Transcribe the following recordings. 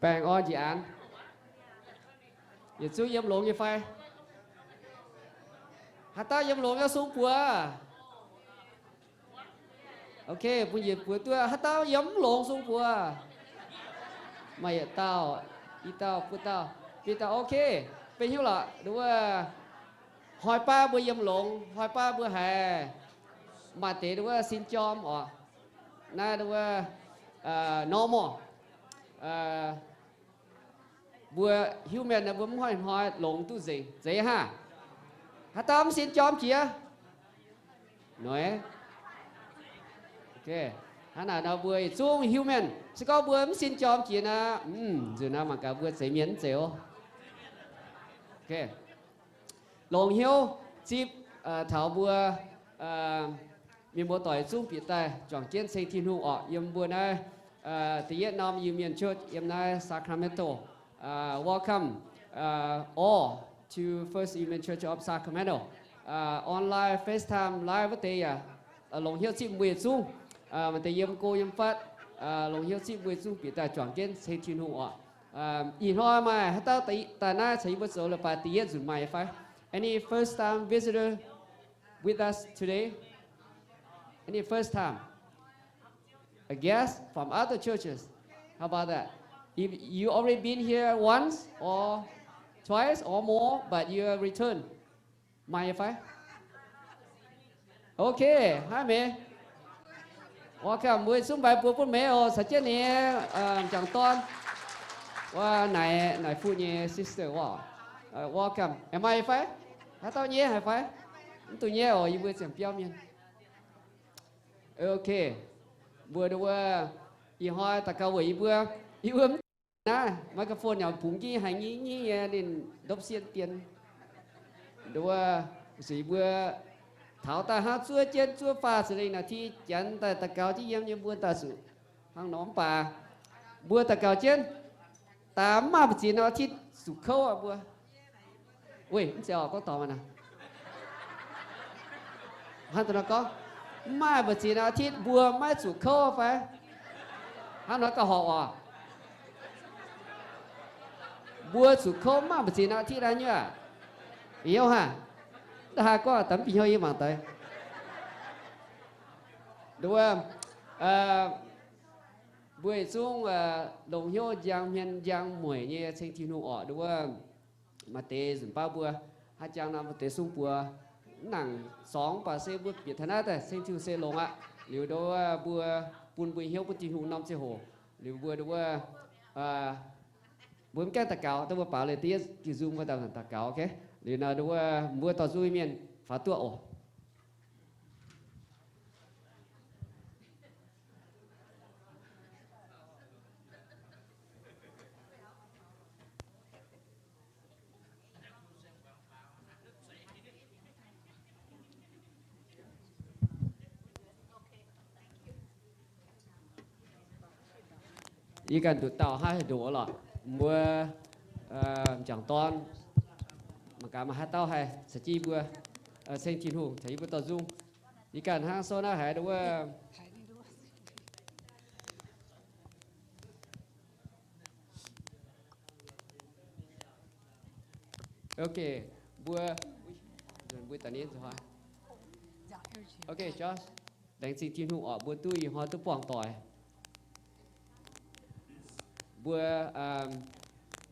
Baengh orn njiec aanx. Yietc zungv yiem longx nyei fai? Haaix dauh yiem longx yaac sung buoz. Ok, bun yietc buoz duqv. Haaix dauh yiem mv longx sung buoz? Maaih yietc dauh, i dauh, buo dauh, biei dauh. Ok, beiv hnyouv lorqc. Nduov, hnoi baav mbuo yiem longx, hnoi baav mbuo haiz maaih deix nduov sin jorm oc. Naaiv nduov, normal. Mbuo human naaiv mbuo mv hnoi-hnoi longx duqv nzengc, zeiz haav? Haaix dauh mv sin jorm jiex? Noic. Hnangv naaic nor mbuo yietc zungv human, se gorngv mbuo mv sin jorm jiex naaic, nzunc naaiv mangc gaax mbuo zeiz mienh mv zeiz oc. Longc hnyouv zipv taux mbuo mienh muoz doic yietc zungv bieqc daaih juangc jienv ceng Tin-Hungh orqc. Yiem mbuo naaiv da'yietv norm Iu-Mienh church yiem naaiv Sacramento. Welcome all to First Iu-Mienh Church of Sacramento. Online, FaceTime, live wuov deix yaac longc hnyouv zipv mbuo yietc zungv. Maaih deix yiem go yiem fatv, longc hnyouv zipv mbuo yietc zungv bieqc daaih juangc jienv ceng Tin-Hungh orqc. Ih hnoi maaih haaix dauh daaih naaiv caux yie mbuo zoux leiz-baaix da'yietv nzunc maaih nyei fai? Any first time visitor with us today? Any first time? A guest from other churches? How about that? If you already been here once or twice or more, but you return, maaih nyei fai? Ok, haiv meih. Welcome, mbuo zungv mbaix buoz bun meih oc, caux jienv ninh nyei m'jangc dorn. Wuov naaic, naaic fuqv nyei sister wuov. Welcome. Aengx maaih nyei fai? Haaix dauh nyei haic fai? Mv dungx nyei oc, yie mbuo ziangh biauv mienh. Ok, mbuo nduov, ih hnoi daux gaux weic yie mbuo, yie mbuo mv naaiv microphone yaac bungx njiv haic nyingv nyingv nyei, ninh ndopv sieqv dien. Nduov, zuqc yie mbuo taux daaih hnangv zuov jienv zuov faah ziepc lengh นาที janx daaih daux gaux jienv yiem nyei, mbuo daaih zuqc hnangv nor mv baac mbuo daux gaux jienv, daaih mv maaih mbu'ziex norm อาทิตย์ zuqc kouv aqv mbuo. Weic mv zeiz oc, gorngv dorngx aqv. Hnangv deix nor gorngv, mv maaih mbu'ziex norm อาทิตย์ mbuo maiv zuqc kouv fai? Hnangv nor gauh horpc oc. Mbuo zuqc kouv mv maaih mbu'ziex norm อาทิตย์ aqv nyuoqv aqv. Bieqc hnyouv haah? Da'haaix gorngv daaih mv bieqc hnyouv yie mangc deix. Nduov, mbuo yietc zungv longc hnyouv njang hmien njang mueic nyei ceng Tin-Hungh orqc. Nduov, maaih deix nzunc baav mbuo haaix jangx nor mbuo deix sung buoz mv nangc zorngx, mv baac se mbuo bieqc taux naaiv daaih ceng Tin-Hungh se longx aqv. Liuz nduov mbuo bun mbuo hnyouv bun Tin-Hungh norm ziangh hoc. Liuz mbuo nduov, mbuo mv gaengh daux gaux, dongh mbuo baaux leiz da'yietv diuh nzung mbuo daux gaux, ok? Liuz nor nduov mbuo dorh nzung mienh faaux duqv oc. Yie ganh nduqc dauh hnangv haaix ndoqc lorqc. Mbuo m'jangc dorn mangc gaax maaih haaix dauh haih caux jienv yie mbuo ceng Tin-Hungh, caux yie mbuo dorh nzung. Yie ganh hnangv sou naaiv haiz wuov. Ok, mbuo, mbuo daaih nitv nzunc hnoi. Ok, Josh, laengz zingh Tin-Hungh orqc, mbuo duqv ih hnoi duqv buangh doic. Mbuo,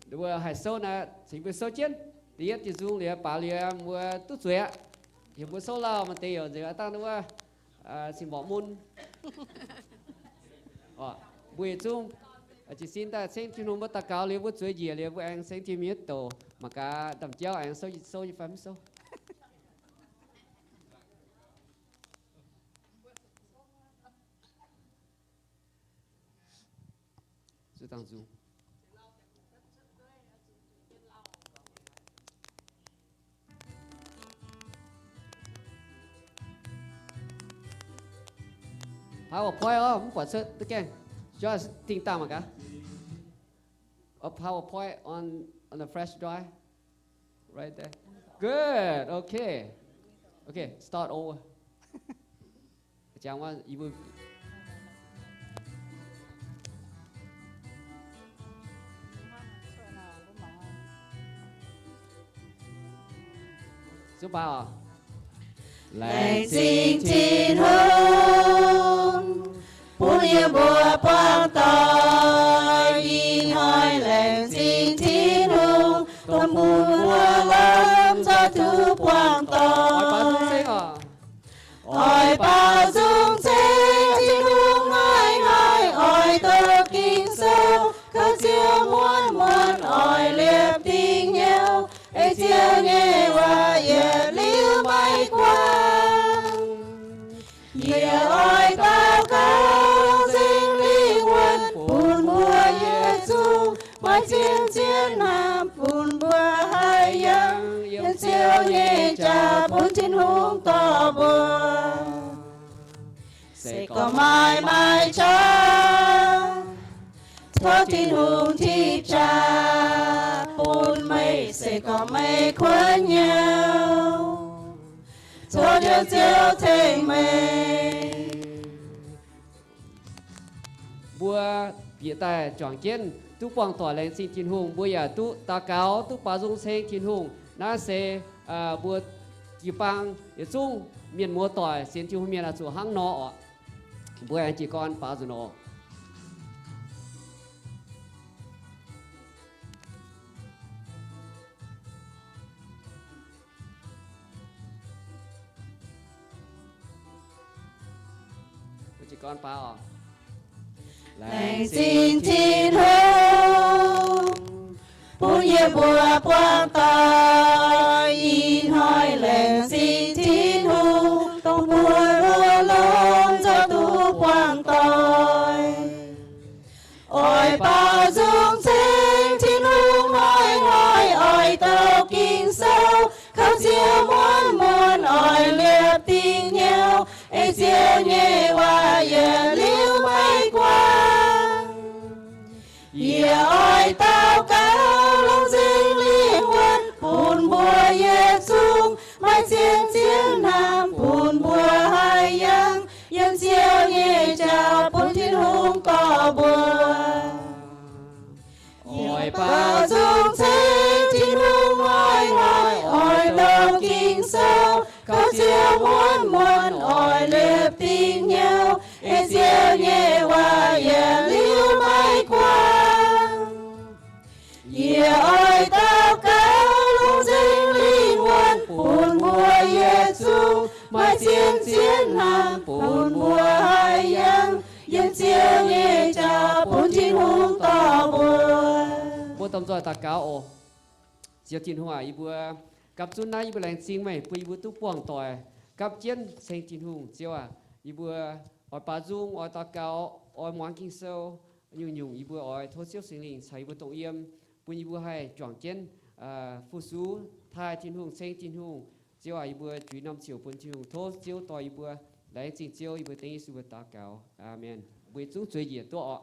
mbuo haih souv naaiv, cingx mbuo souv jienv. Da'yietv diuh nzung liuz, baaux liuz, mbuo duqv zueiz aqv. Heuc mbuo souv lauh, maaih deix youc nzengc aqv, dangh wuov, cing mborqv mun. Mbuo yietc zungv jiez sin daaih ceng Tin-Hungh, mbuo daux gaux liuz, mbuo zueiz njiec liuz, mbuo aengx ceng Tin-Hungh nyei douc. Mangc gaax ndaamv-jauv aengx souv, souv nyei fai mv souv. Zuov dangh nzung. PowerPoint orqc, mv buatc cuotv duqv gaengh. Just dingh dangh mangc gaax. A PowerPoint on, on the flash drive. Right there. Good. Okay. Okay, start over. Jangx wuov, yie mbuo. Laengz zingh Tin-Hungh bun yie mbuo buangh doic. Ih hnoi laengz zingh Tin-Hungh dongh bun mbuo lomh nzoih duqv buangh doic. Oix baaux nzung ceng Tin-Hungh hnoi-hnoi oix doqc Ging-Sou, kaux Ziouv muonz-muonz oix liepc dingh hnyouv, ei Ziouv nyei waac yietc liuz maiv guangc. Yie oix daux gaux longc Singx Lingh wuonv bun mbuo yietc zungv maaih zien-zien hnamv bun mbuo haih yangh yiem Ziouv nyei jaax bun Tin-Hungh dorh mbuo. Se gorngv maaih maaih qaqv, tov Tin-Hungh tipv jaax bun meih. Se gorngv meih kuonx hnyouv, tov Ziouv tengx meih. Mbuo bieqc daaih juangc jienv duqv buangh doic laengz zingh Tin-Hungh. Mbuo yaac duqv daux gaux, duqv baaux nzung ceng Tin-Hungh. Naaiv se mbuo jiu-baang yietc zungv mienh muoz-doic sienx Tin-Hungh mienh oix zuqc hnangv nor oc. Mbuo aengx jiez gorn baaux nzunc oc. Laengz zingh Tin-Hungh bun yie mbuo buangh doic. Ih hnoi laengz zingh Tin-Hungh dongh bun mbuo lomh nzoih duqv buangh doic. Oix baaux nzung ceng Tin-Hungh hnoi-hnoi oix doqc Ging-Sou, kaux Ziouv muonz-muonz oix liepc dingh hnyouv, ei Ziouv nyei waac yietc liuz maiv guangc. Yie oix daux gaux longc Singx Lingh wuonv bun mbuo yietc zungv maaih zien-zien hnamv bun mbuo haih yangh yiem Ziouv nyei jauv bun Tin-Hungh dorh mbuo. Oix baaux nzung ceng Tin-Hungh hnoi-hnoi oix doqc Ging-Sou, kaux Ziouv muonz-muonz oix liepc dingh hnyouv, ei Ziouv nyei waac yietc liuz maiv guangc. Yie oix daux gaux longc Singx Lingh wuonv bun mbuo yietc zungv maaih zien-zien hnamv bun mbuo haih yangh yiem Ziouv nyei jauv bun Tin-Hungh dorh mbuo. Mbuo domh nzoih daux gaux oc. Ziouv Tin-Hungh aac, yie mbuo gapv zunv naaiv yie mbuo laengz zingh meih bun yie mbuo duqv buangh doic gapv jienv ceng Tin-Hungh. Ziouv aac, yie mbuo oix baaux nzung, oix daux gaux, oix muangx Ging-Sou, nyungc-nyungc yie mbuo oix tov Ziouv Singx Lingh caux yie mbuo dongh yiem, bun yie mbuo haih juangc jienv fu-sux taaih Tin-Hungh, ceng Tin-Hungh. Ziouv aac, yie mbuo juix norm ziouc bun Tin-Hungh. Tov Ziouv dorh yie mbuo. Laengz zingh Ziouv, yie mbuo dengv Yesu mbuo daux gaux. Aamen. Mbuo zungv zueiz njiec duqv oc.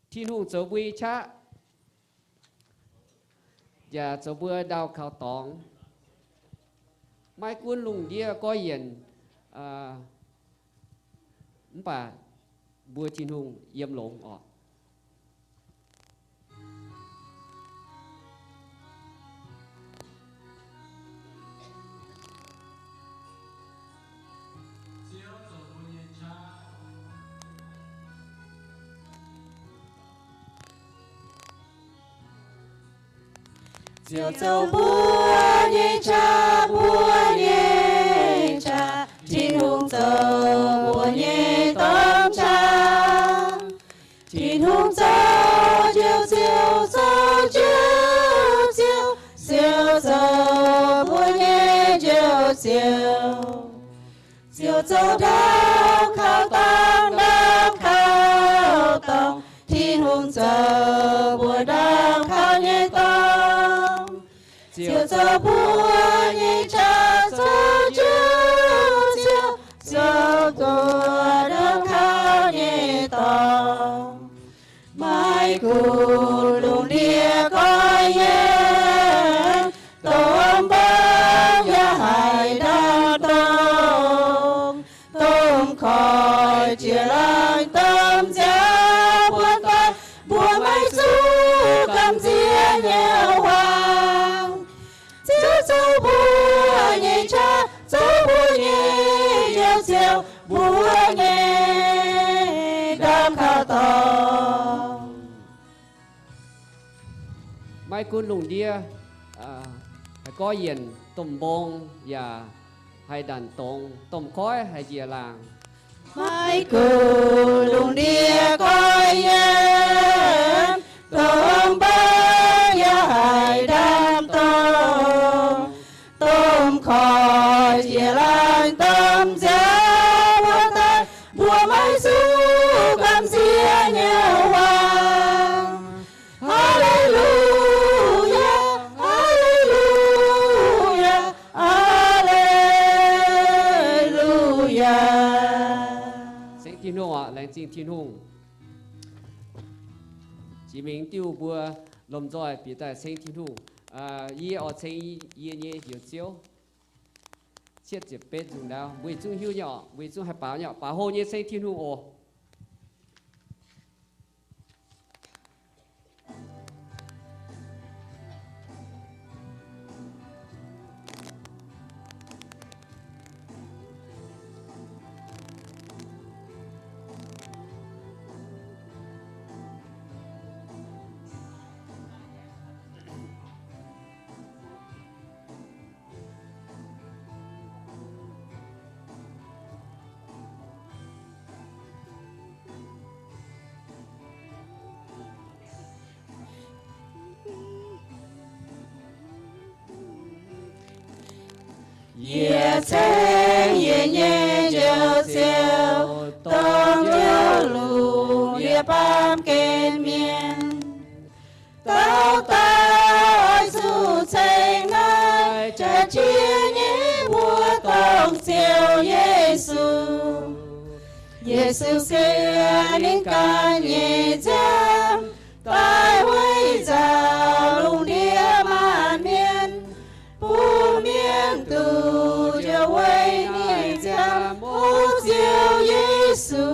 Tin-Hungh zoux mbuo nyei qaqv, yaac zoux mbuo ndau kaux dorngx. Maiv gunv lungh ndiev gorx yienc, mv baac mbuo Tin-Hungh yiem longx oc. Ziouv zoux mbuo nyei qaqv, mbuo nyei qaqv. Tin-Hungh zoux mbuo nyei dorn qaqv. Tin-Hungh zoux Ziouv, Ziouv zoux Ziouv, Ziouv, Ziouv zoux mbuo nyei Njoux Ziouv. Ziouv zoux ndau kaux dorngx, ndau kaux dorngx. Tin-Hungh zoux mbuo ndau kaux nyei dorngx. Ziouv zoux mbuo nyei qaqv, zoux Ziouv, Ziouv zoux mbuo ndau kaux nyei dorngx. Maiv gunv lungh ndiev gorx yienc, domh mbong yaac haiz ndaauv dongh, domh koiv jiex laangz, domh nziaaux buonv doic, mbuo maiv zuqc gamh nziex nyei huaang. Ziouv zoux mbuo nyei qaqv, Maiv gunv lungh ndiev haih gorx yienc domh mbong yaac haih ndanc dongz, domh koiv haih njiec laangc. Maiv gunv lungh ndiev gorx yienc domh mbong yaac haih ndanc dongz, domh koiv njiec laangc, domh nziaaux mbuo daaih, mbuo maiv zuqc gamh nziex nyei waac. Aa^le^lu^yaa, aa^le^lu^yaa, aa^le^lu^yaa. Ceng Tin-Hungh oc, laengz zingh Tin-Hungh. Jiex mingh diuh mbuo lomh nzoih bieqc daaih ceng Tin-Hungh. Yie oix ceng yie nyei Njoux Ziouv. Cietv ziepc betv nzunc ndaauv, mbuo yietc zungv hiuv nyei oc, mbuo yietc zungv haih baaux nyei oc, baaux hlo nyei ceng Tin-Hungh oc. Yie ceng yie nyei Njoux Ziouv, dongh njoux lungh yie baamh gen mienh. Dauh dauh oix zuqc ceng naaiv jaax jiex nyei mbuox dongh Ziouv Yesu. Yesu se ninh ganh nyei nziaamv daaih weic nzauh lungh ndiev maanc mienh, bun mienh duqv njoux weic ninh nziaamv. O Ziouv Yesu,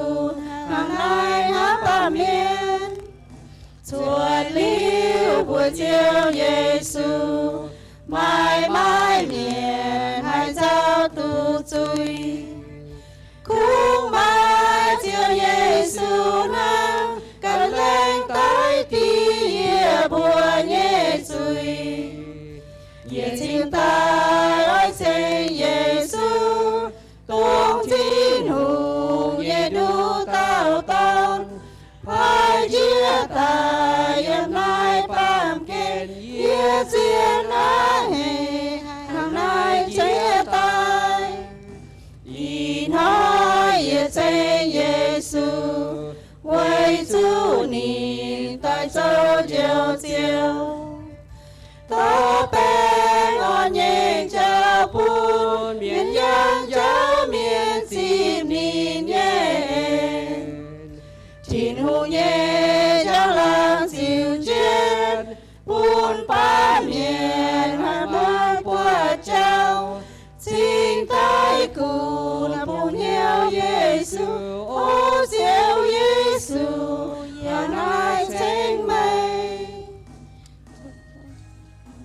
hnangv naaiv hnangv baamh mienh. Cuotv liuz mbuox Ziouv Yesu, maaih maaih mienh haih nzauh duqv zuiz. Kungx maaih Ziouv Yesu hnangv ganh laengz daaih dingh yie mbuo nyei zuiz. Yie cingx daaih oix ceng Yesu, dongh Tin-Hungh nyei nduqc dauh Dorn, paaiv njiec daaih yiem naaiv baamh gen, yie zien naaiv haic hnangv naaiv njiec daaih. Ih hnoi yie ceng Yesu, weic zuqc ninh daaih zoux Njoux Ziouv, tov baengh orn nyei jauv bun mienh yangh jauv mienh zipv ninh nyei en. Tin-Hungh nyei njang-laangc ziux jienv, bun baamh mienh haih muangx buoqc jauv, cingx daaih gunv bungx hnyouv Yesu. O Ziouv Yesu, yie naaiv ceng meih.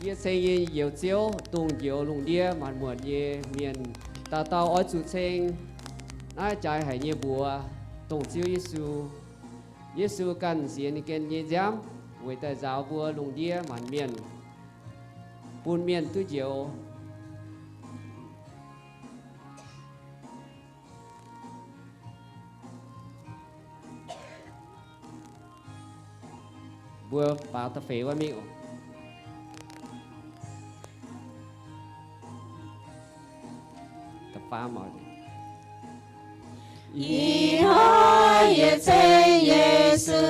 Yie ceng yie Njoux Ziouv, dongh njoux lungh ndiev maanc muotc nyei mienh. Dauh dauh oix zuqc ceng naaiv jaaix haic nyei mbuox dongh Ziouv Yesu. Yesu ganh sienx ninh ganh nyei nziaamv weic daaih nzaaux mbuo lungh ndiev maanc mienh, bun mienh duqv njoux. Mbuo baaux da'feix wuov mingh oc. Ih hnoi yie ceng Yesu,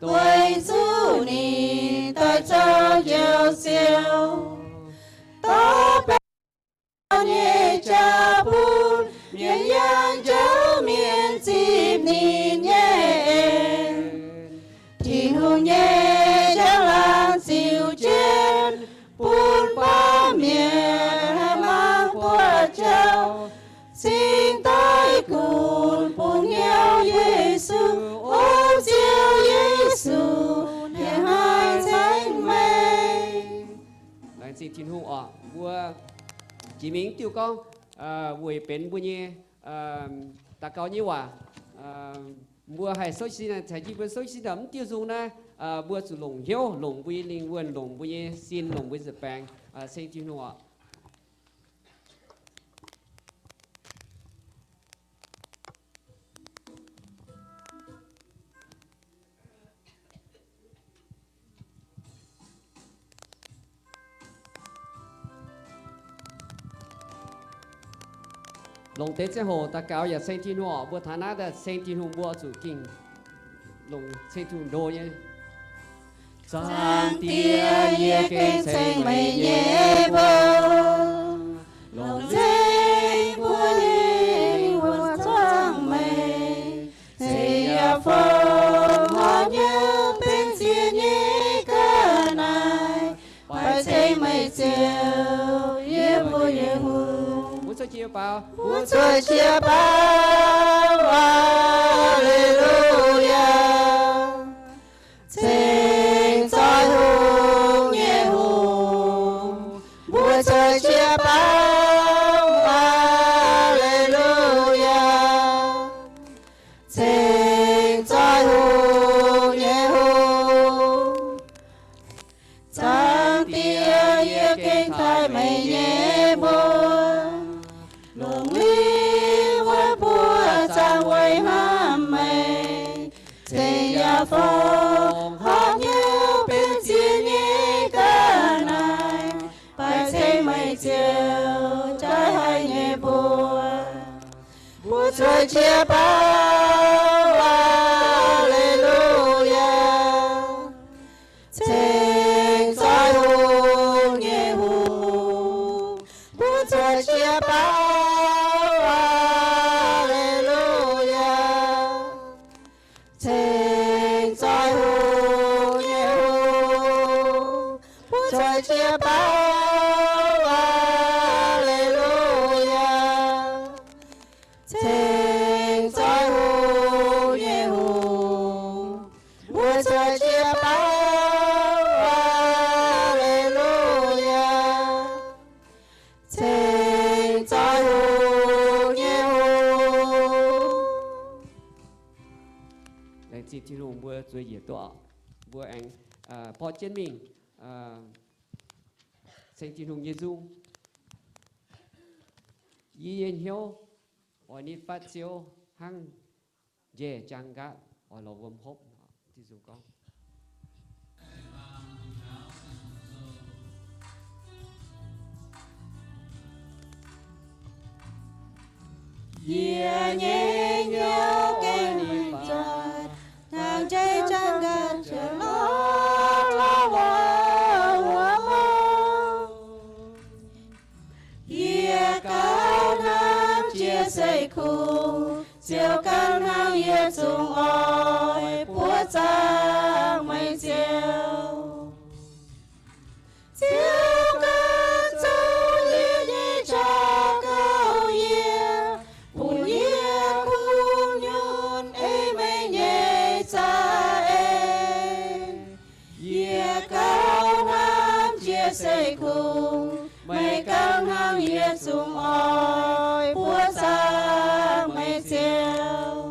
weic zuqc ninh daaih zoux Njoux Ziouv, tov baengh nyei jauv bun mienh yangh jauv mienh zipv ninh nyei en. Tin-Hungh nyei njang-laangc ziux jienv, bun baamh mienh haih muangx buoqc jauv, cingx daaih gunv bungx hnyouv Yesu. O Ziouv Yesu, yie haih ceng meih. Laengz zingh Tin-Hungh oc. Mbuo jiex mingh diuh gorngv weic benx mbuo nyei daux gaux nyei waac. Mbuo haih souv sin, caux jienv mbuo souv sin ndau mv diuh nzung naaiv, mbuo zuqc longc hnyouv, longc mbuo nyei lingh wuonh, longc mbuo nyei sin, longc mbuo nza'baengx ceng Tin-Hungh oc. Longc deix ziangh hoc daux gaux yaac ceng Tin-Hungh oc. Mbuo taux naaiv daaih ceng Tin-Hungh mbuo zuqc gengh longc ceng Tin-Hungh ndo nyei. Zaangc Diex, yie gengh ceng meih nyei mbuox, longc nzengc mbuo nyei lingh wuonh zaangc meih. Cingx yaac fongc horc hnyouv benx ziex nyei ga'naaiv, baix ceng meih Ziouv, yie mbuo nyei Hungh. Mbuo cuotv jiex baaux, mbuo cuotv jiex baaux, Aa^le^lu^yaa. Ceng zoih hungh nyei Hungh, mbuo cuotv jiex baaux, Aa^le^lu^yaa. Ceng zoih hungh nyei Hungh, Zaangc Diex, yie gengh taaih meih nyei mbuox, longc lingh wuonh buoqc zaangc weic hnamv meih. Ceng yaac fongc horc hnyouv benx ziex nyei ga'naaiv, baix ceng meih Ziouv jaaix haic nyei mbuox. Mbuo cuotv jiex baaux, Aa^le^lu^yaa. Ceng zoih hungh nyei Hungh, mbuo cuotv jiex baaux, Aa^le^lu^yaa. Ceng zoih hungh nyei Hungh, mbuo cuotv jiex baaux, Aa^le^lu^yaa. Ceng zoih hungh nyei Hungh, mbuo cuotv jiex baaux, Aa^le^lu^yaa. Ceng zoih hungh nyei Hungh. Laengz zingh Tin-Hungh, mbuo zueiz njiec duqv. Mbuo aengx borqv jienv mingh ceng Tin-Hungh nyei nzung. Yie nyei hnyouv oix nitv fatv Ziouv hnangv njaih jaang nqaatv oix lorz wuom hopv. Tin-Hungh gorngv, yie nyei hnyouv gengh maiv zanc hnangv njaih jaang nqaatv oix lorz wuom hopv. Yie gauh hnamv jiex seix kungx, Ziouv ganh hnangv yie zungv oix buov zaangc meih Ziouv. Ziouv ganh zoux yie nyei jauv gauh yiem, bun yie kungx nyunc ei meih nyei za'eix. Yie gauh hnamv jiex seix kungx, meih ganh hnangv yie zungv oix buov zaangc meih Ziouv.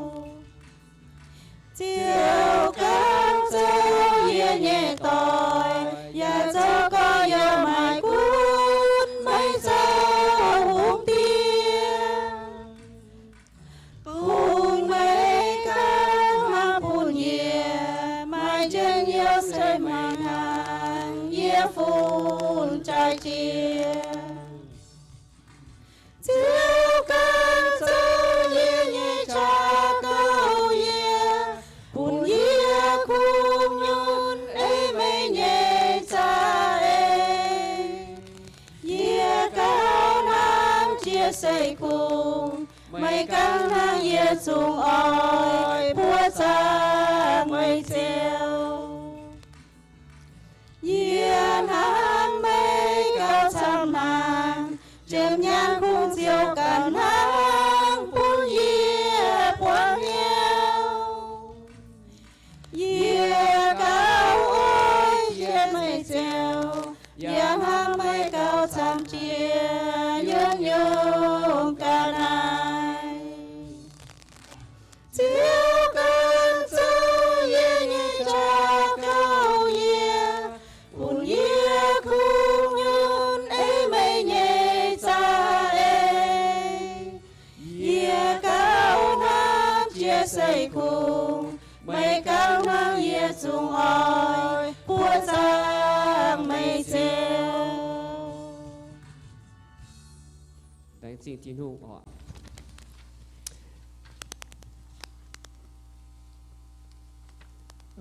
Ziouv ganh zoux yie nyei doic, yaac zoux gorx-youz maaih gunv meih zoux hungh diex. Bun meih ganh hnangv bun yie maaih njien-youh se meih hnangv yie fun jaaix jiex. Ziouv ganh zoux yie nyei qaqv gauh yiem, bun yie kungx nyunc ei meih nyei za'eix. Yie gauh hnamv jiex seix kungx, meih ganh hnangv yie zungv oix buov zaangc meih Ziouv. Yie hnamv meih gauh camv hnaangx, nziemx nyaanh kungx Ziouv ganh hnangv bun yie buangv hnyouv. Yie gauh oix jienv meih Ziouv, yie hnamv meih gauh camv jiex nyungc-nyungc ga'naaiv. Ziouv ganh Dingc Tin-Hungh oc.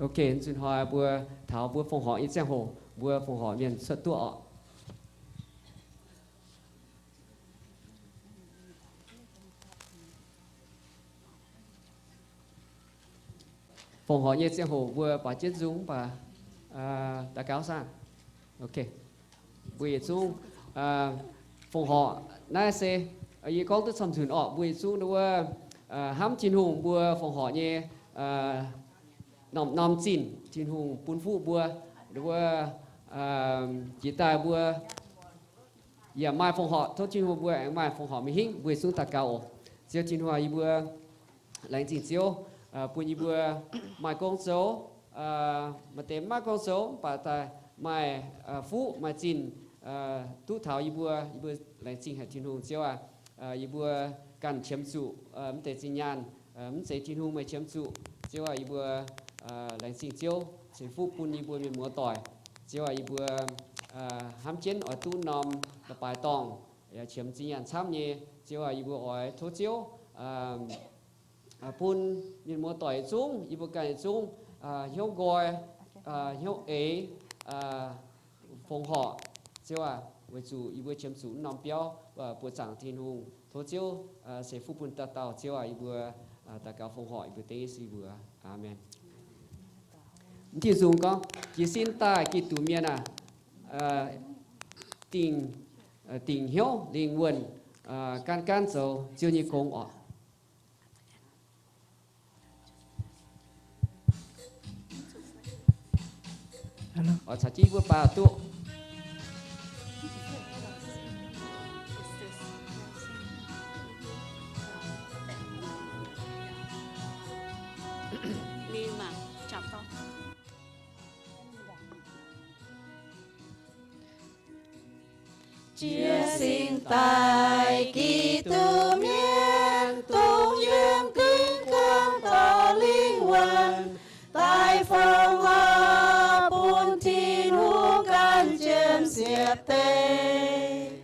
Ok, nzunc hnoi mbuo taux mbuo fongc horc nyei ziangh hoc, mbuo fongc horc mienh cuotv duqv oc. Fongc horc nyei ziangh hoc mbuo baaux jienv nzung mv baac daux gaux saah? Ok. Mbuo yietc zungv fongc horc naaiv se yie gorngv duqv camv nzunc orqc. Mbuo yietc zungv wuov hnamv Tin-Hungh mbuo fongc horc nyei norm-norm zinh Tin-Hungh bun fuqv mbuo, wuov jiex daaih mbuo yaac maaih fongc horc, tov Tin-Hungh mbuo aengx maaih fongc horc mingh hingv. Mbuo yietc zungv daux gaux oc. Ziouv Tin-Hungh, yie mbuo laengz zingh Ziouv bun yie mbuo maaih gong zoux, maaih deix maiv maaih gong zoux mv baac daaih maaih fuqv maaih zinh duqv taux yie mbuo. Yie mbuo laengz zingh haic Tin-Hungh Ziouv aac. Yie mbuo ganh qiemx zuqc mv deix zinh nyaanh, mv zeiz Tin-Hungh meih qiemx zuqc. Ziouv aac, yie mbuo laengz zingh Ziouv ceix fuqv bun yie mbuo mienh muoz doic. Ziouv aac, yie mbuo hnamv jienv oix duqv norm la'baaix dorngh, yaac qiemx zinh nyaanh camv nyei. Ziouv aac, yie mbuo oix tov Ziouv bun mienh muoz doic yietc zungv, yie mbuo ganh yietc zungv hnyouv nqoi, hnyouv eix, fongc horc. Ziouv aac, weic zuqc yie mbuo qiemx zuqc wuov norm biauv buoqc zaangc Tin-Hungh. Tov Ziouv ceix fuqv bun dauh dauh. Ziouv aac, yie mbuo daux gaux fongc horc yie mbuo dengv Yesu mbuox. Aamen. M'diuh nzung gorngv, jiez sin daaih Giduc mienh aah, dingc, dingc hnyouv lingh wuonh, gaanv gaanv zoux Ziouv nyei gong oc. Oix caux jienv mbuo baaux duqv. Jiez sin daaih Giduc mienh, dongh yiem dingh ganh dorh lingh wuonh daaih fongc horc bun Tin-Hungh ganh jienv ziepc deix.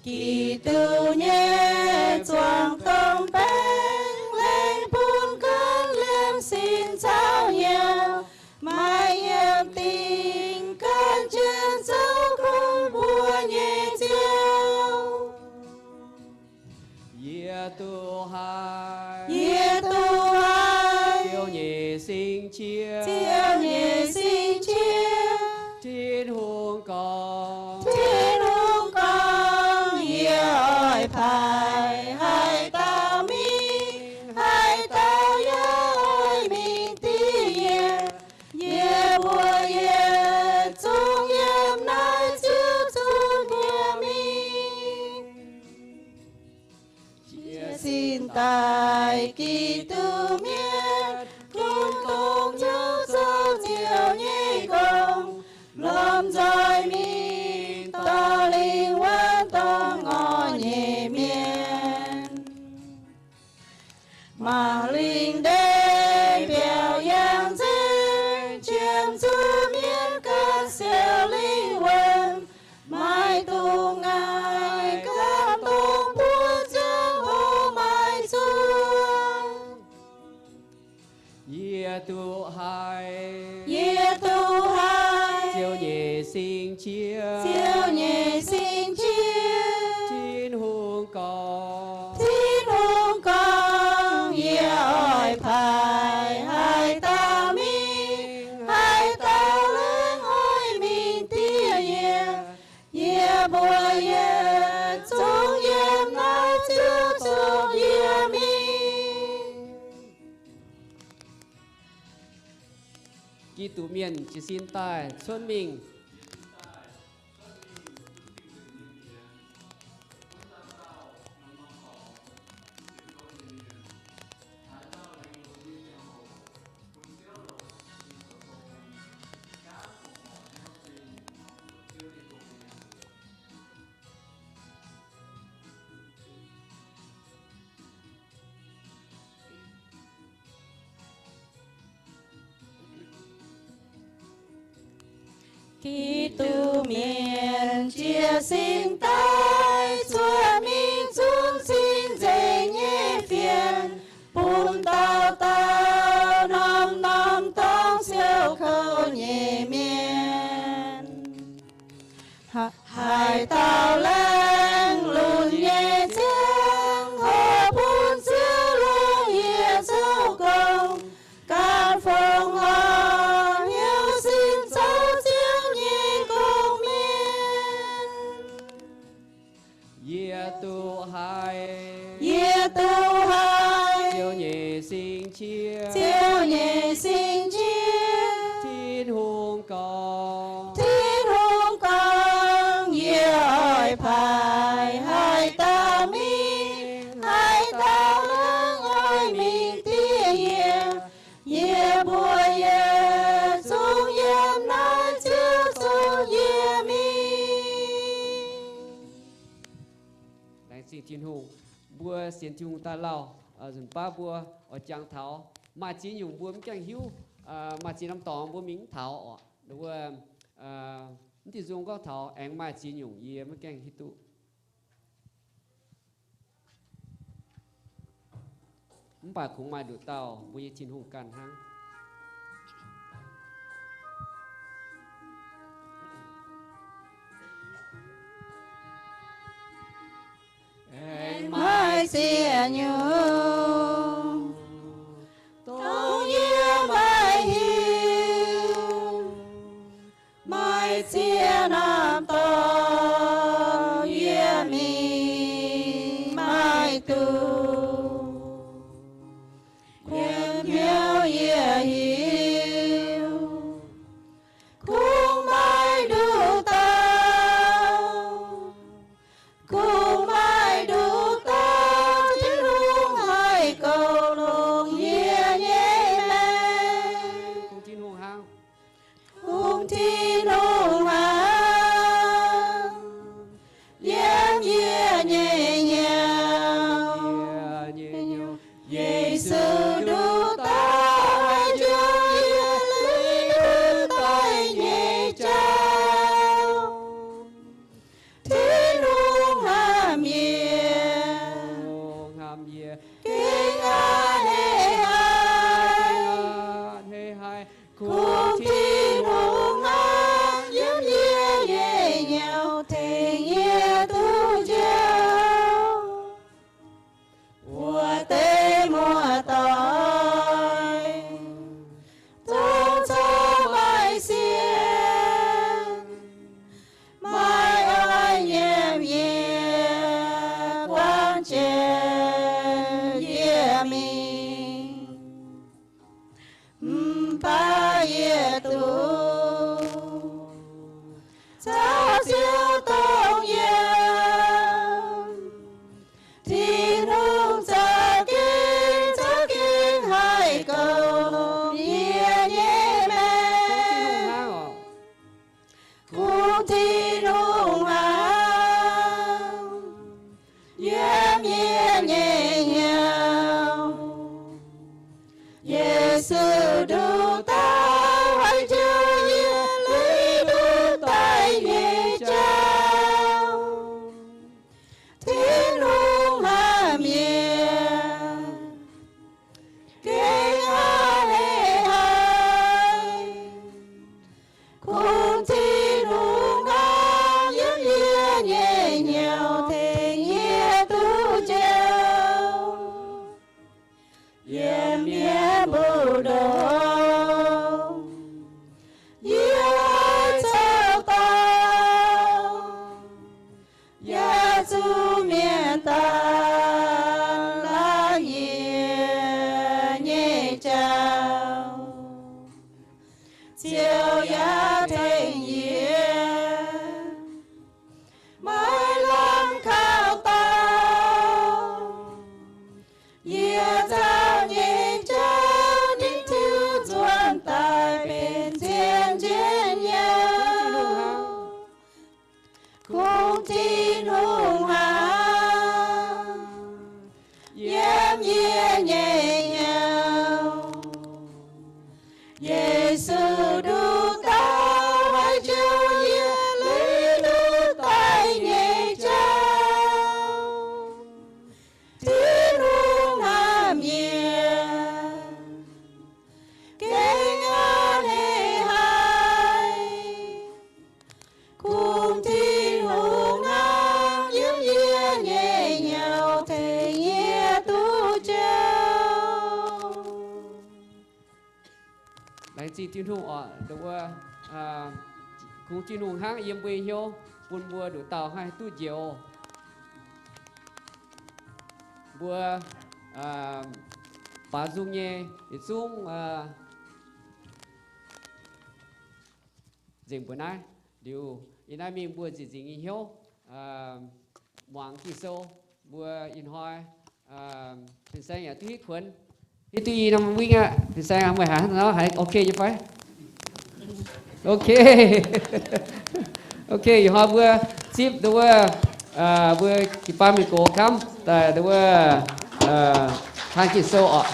Giduc nyei zuangx dongh baeng lengh bun ganh liemh sin caux nyei, maaih yiem dingh ganh jienv zoux kungx mbuo nyei Ziouv. Yie duqv haiz, yie duqv haiz Ziouv nyei sing qiex, Ziouv nyei sing qiex. Tin-Hungh gorngv, Tin-Hungh gorngv, yie oix paaiv haaix dauh mingh, haaix dauh yaac oix mingh dieh yie. Yie mbuo yietc zungv yiem naaiv Ziouv zuqc yie mingh. Jiez sin daaih Giduc mienh, gunv dongh hnyouv zoux Ziouv nyei gong, lomh nzoih mingh dorh lingh wuonh dongh ngorc nyei mienh. Mangc lingh ndeic mbiaauc yangh nzengc, qiemx zuqc mienh ganh siou lingh wuonh, maiv dungx ngaih gapv dongh mbuo ziangh hoc maiv zuqc. Yie duqv haiz, yie duqv haiz Ziouv nyei sing qiex, Ziouv nyei sing qiex. Tin-Hungh gorngv, Tin-Hungh gorngv, yie oix paaiv haaix dauh mingh, haaix dauh laengz oix mingh dieh yie. Yie mbuo yietc zungv yiem naaiv Ziouv zuqc yie mingh. Giduc mienh jiez sin daaih cuotv mingh. Giduc mienh jiez sin daaih cuotv nyei mienh. Haaix dauh laengz lunx nyei ziangh hoc bun Ziouv longc yietc zouv gong, gan fongc horc hnyouv sin zoux Ziouv nyei gong-mienh. Yie duqv haiz, yie duqv haiz Ziouv nyei sing-nqiex, Ziouv nyei sing-nqiex. Tin-Hungh gorngv, Tin-Hungh gorngv, yie oix paaiv haaix dauh mingh, haaix dauh laengz oix mingh dieh yie. Yie mbuo yietc zungv yiem naaiv Ziouv zungv yie mingh. Laengz zingh Tin-Hungh, mbuo sienx Tin-Hungh daaih lauh, nzunc baav mbuo oix jangx taux maaih ziex nyungc mbuo mv gaengh hiuv, maaih ziex norm dorngx mbuo mingh mv taux oc. Wuov, mv diuh nzung gorngv taux aengx maaih ziex nyungc yie maiv gaengh hiuv duqv. Mv baac kungx maaih nduqc dauh mbuo nyei Tin-Hungh ganh hnangv. Aengx maaih ziex nyungc dongh yie maiv hiuv. Maaih ziex norm dorngx yie mingh maiv duqv. Yiem hnyouv yie hiuv kungx maaih nduqc dauh, kungx maaih nduqc dauh Tin-Hungh haih goux longx yie nyei maengc. Kungx Tin-Hungh hnangv. Kungx Tin-Hungh hnangv. Yiem yie nyei hnyouv, Yesu nduqc dauh haih njoux yie lui nduqc daic nyei jauv. Tin-Hungh hnamv yie, gengh a'hneiv haic. Kungx Tin-Hungh hnangv yiem yie nyei hnyouv tengx yie duqv njoux. Wuov deix muoz-doic, dongh corc maaih sienx, maaih oix nyiemc yie, buangv jiex yie mingh. Mv baac yie duqv caux Ziouv dongh yiem. Tin-Hungh za'gengh, za'gengh haih goux yie nyei maengc. Kungx Tin-Hungh hnangv yiem yie nyei hnyouv. Yesu nduqc dauh haih njoux yie lui nduqc daic nyei jauv. Tin-Hungh hnamv yie, gengh a'hneiv haic. Kungx Tin-Hungh hnangv yiem yie nyei hnyouv tengx yie duqv njoux. Yiem mienh mbu'ndongx, yie oix caux dauh yaac zuqc mienh daaih laanh yie nyei jauv. Ziouv yaac tengx yie maiv lamh kaux dauh. Yie caux nyei jauv ninh tiux nzuonx daaih benx zien njien-youh. Kungx Tin-Hungh hnangv yiem yie nyei hnyouv. Yesu nduqc dauh haih njoux Laengz zingh Tin-Hungh oc, ndongc wuov, kungx Tin-Hungh hnangv yiem mbuo nyei hnyouv bun mbuo nduqc dauh haih duqv njoux. Mbuo baaux nzung nyei yietc zungv nzengc mbuo naaiv. Liuz ih naaiv mingh mbuo nzieqc nzingc nyei hnyouv muangx Ging-Sou. Mbuo ih hnoi fin-saeng yaac duqv hitv kuonx, hitv duqv i norm wingv aqv. Fin-saeng, meih haiz hnangv nor haiz ok nyei fai? Ok. Ok, ih hnoi mbuo zipv ndongc wuov, mbuo jiu-baang mienh gox kamv daaih ndongc wuov taan Ging-Sou oc.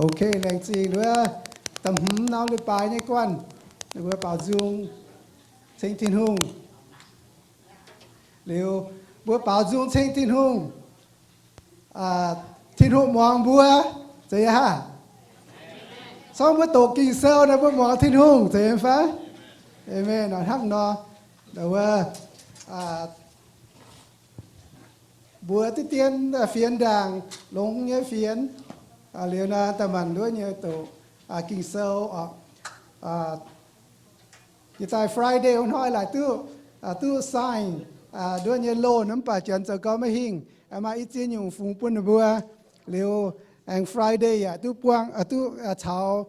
Ok, laengz zingh wuov da'hmz norm leiz-baaix nyei guanh, ninh mbuo baaux nzung ceng Tin-Hungh. Liuz mbuo baaux nzung ceng Tin-Hungh, Tin-Hungh muangx mbuo, zeiz nyei aqv? Corc mbuo doqc Ging-Sou nor mbuo muangx Tin-Hungh, zeiz nyei fai? Aamen. Hnangv nor, wuov, mbuo diqv dien fienx ndaangc, longx nyei fienx, liuz naaiv daaih manc nduov nyei doqc Ging-Sou oc. Jiex daaih Friday wuov hnoi laaic duqv, duqv sign nduov nyei loan, mv baac janx zoux gau maiv hingh, maaih i ziex nyungc fungx bun ninh mbuo. Liuz aengx Friday yaac duqv buangh, duqv caux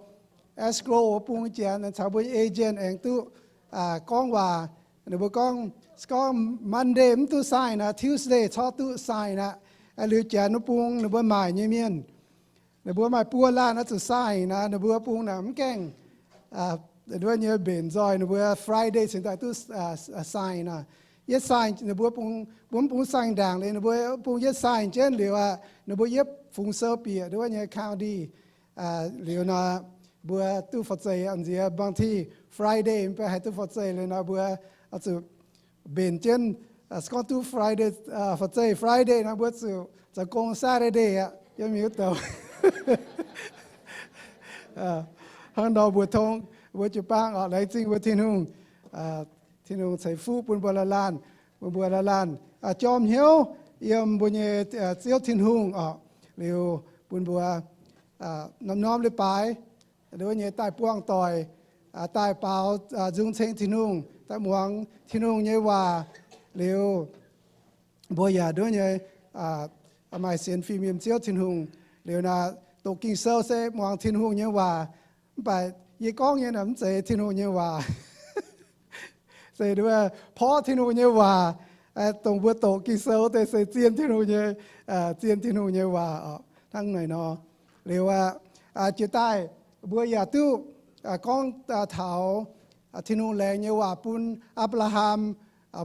escrow bung janx caux mbuo agent aengx duqv gorngv waac. Ninh mbuo gorngv, gorngv Monday mv duqv sign aqv, Tuesday corc duqv sign aqv. Liuz janx wuov bung ninh mbuo maaic nyei mienh, ninh mbuo maaih buo laanh oix zuqc sign aqv. Ninh mbuo bung naaic mv gaengh nduov nyei mbenc nzoih, ninh mbuo Friday cingx daaih duqv sign aqv. Yietv sign ninh mbuo bung, mbuo mv bung sign ndaangc liuz, ninh mbuo bung yietv sign jienv liuz aqv, ninh mbuo yietv fungx sou bieqc nduov nyei county. Liuz nor, mbuo duqv forv-zeih nziex, บางที Friday mv baac haih duqv forv-zeih liuz nor, mbuo oix zuqc mbenc jienv, se gorngv duqv Friday, forv-zeih Friday nor, mbuo zuqc zoux gong Saturday aqv, yiem miuc douc. Hnangv nor mbuo tong, mbuo jiu-baang oc, laengz zingh mbuo Tin-Hungh. Tin-Hungh ceix fuqv bun mbuo laanh laanh, bun mbuo laanh laanh jorm hnyouv yiem mbuo nyei Ziouv Tin-Hungh oc. Liuz bun mbuo norm-norm leiz-baaix nduov nyei daaih buangh doic, daaih baaux nzung ceng Tin-Hungh, daaih muangx Tin-Hungh nyei waac. Liuz mbuo yaac nduov nyei maaih sienx fim yiem Ziouv Tin-Hungh. Liuz naaic doqc Ging-Sou se muangx Tin-Hungh nyei waac, mv baac yie gorngv nyei naaic mv zeiz Tin-Hungh nyei waac. Se nduov porv Tin-Hungh nyei waac, dongh mbuo doqc Ging-Sou deix se zien Tin-Hungh nyei, zien Tin-Hungh nyei waac oc. Hnangv naaic nor, liuz aqv, jiex daaih mbuo yaac duqv gorngv taux Tin-Hungh laengz nyei waac bun Apc^laa^ham,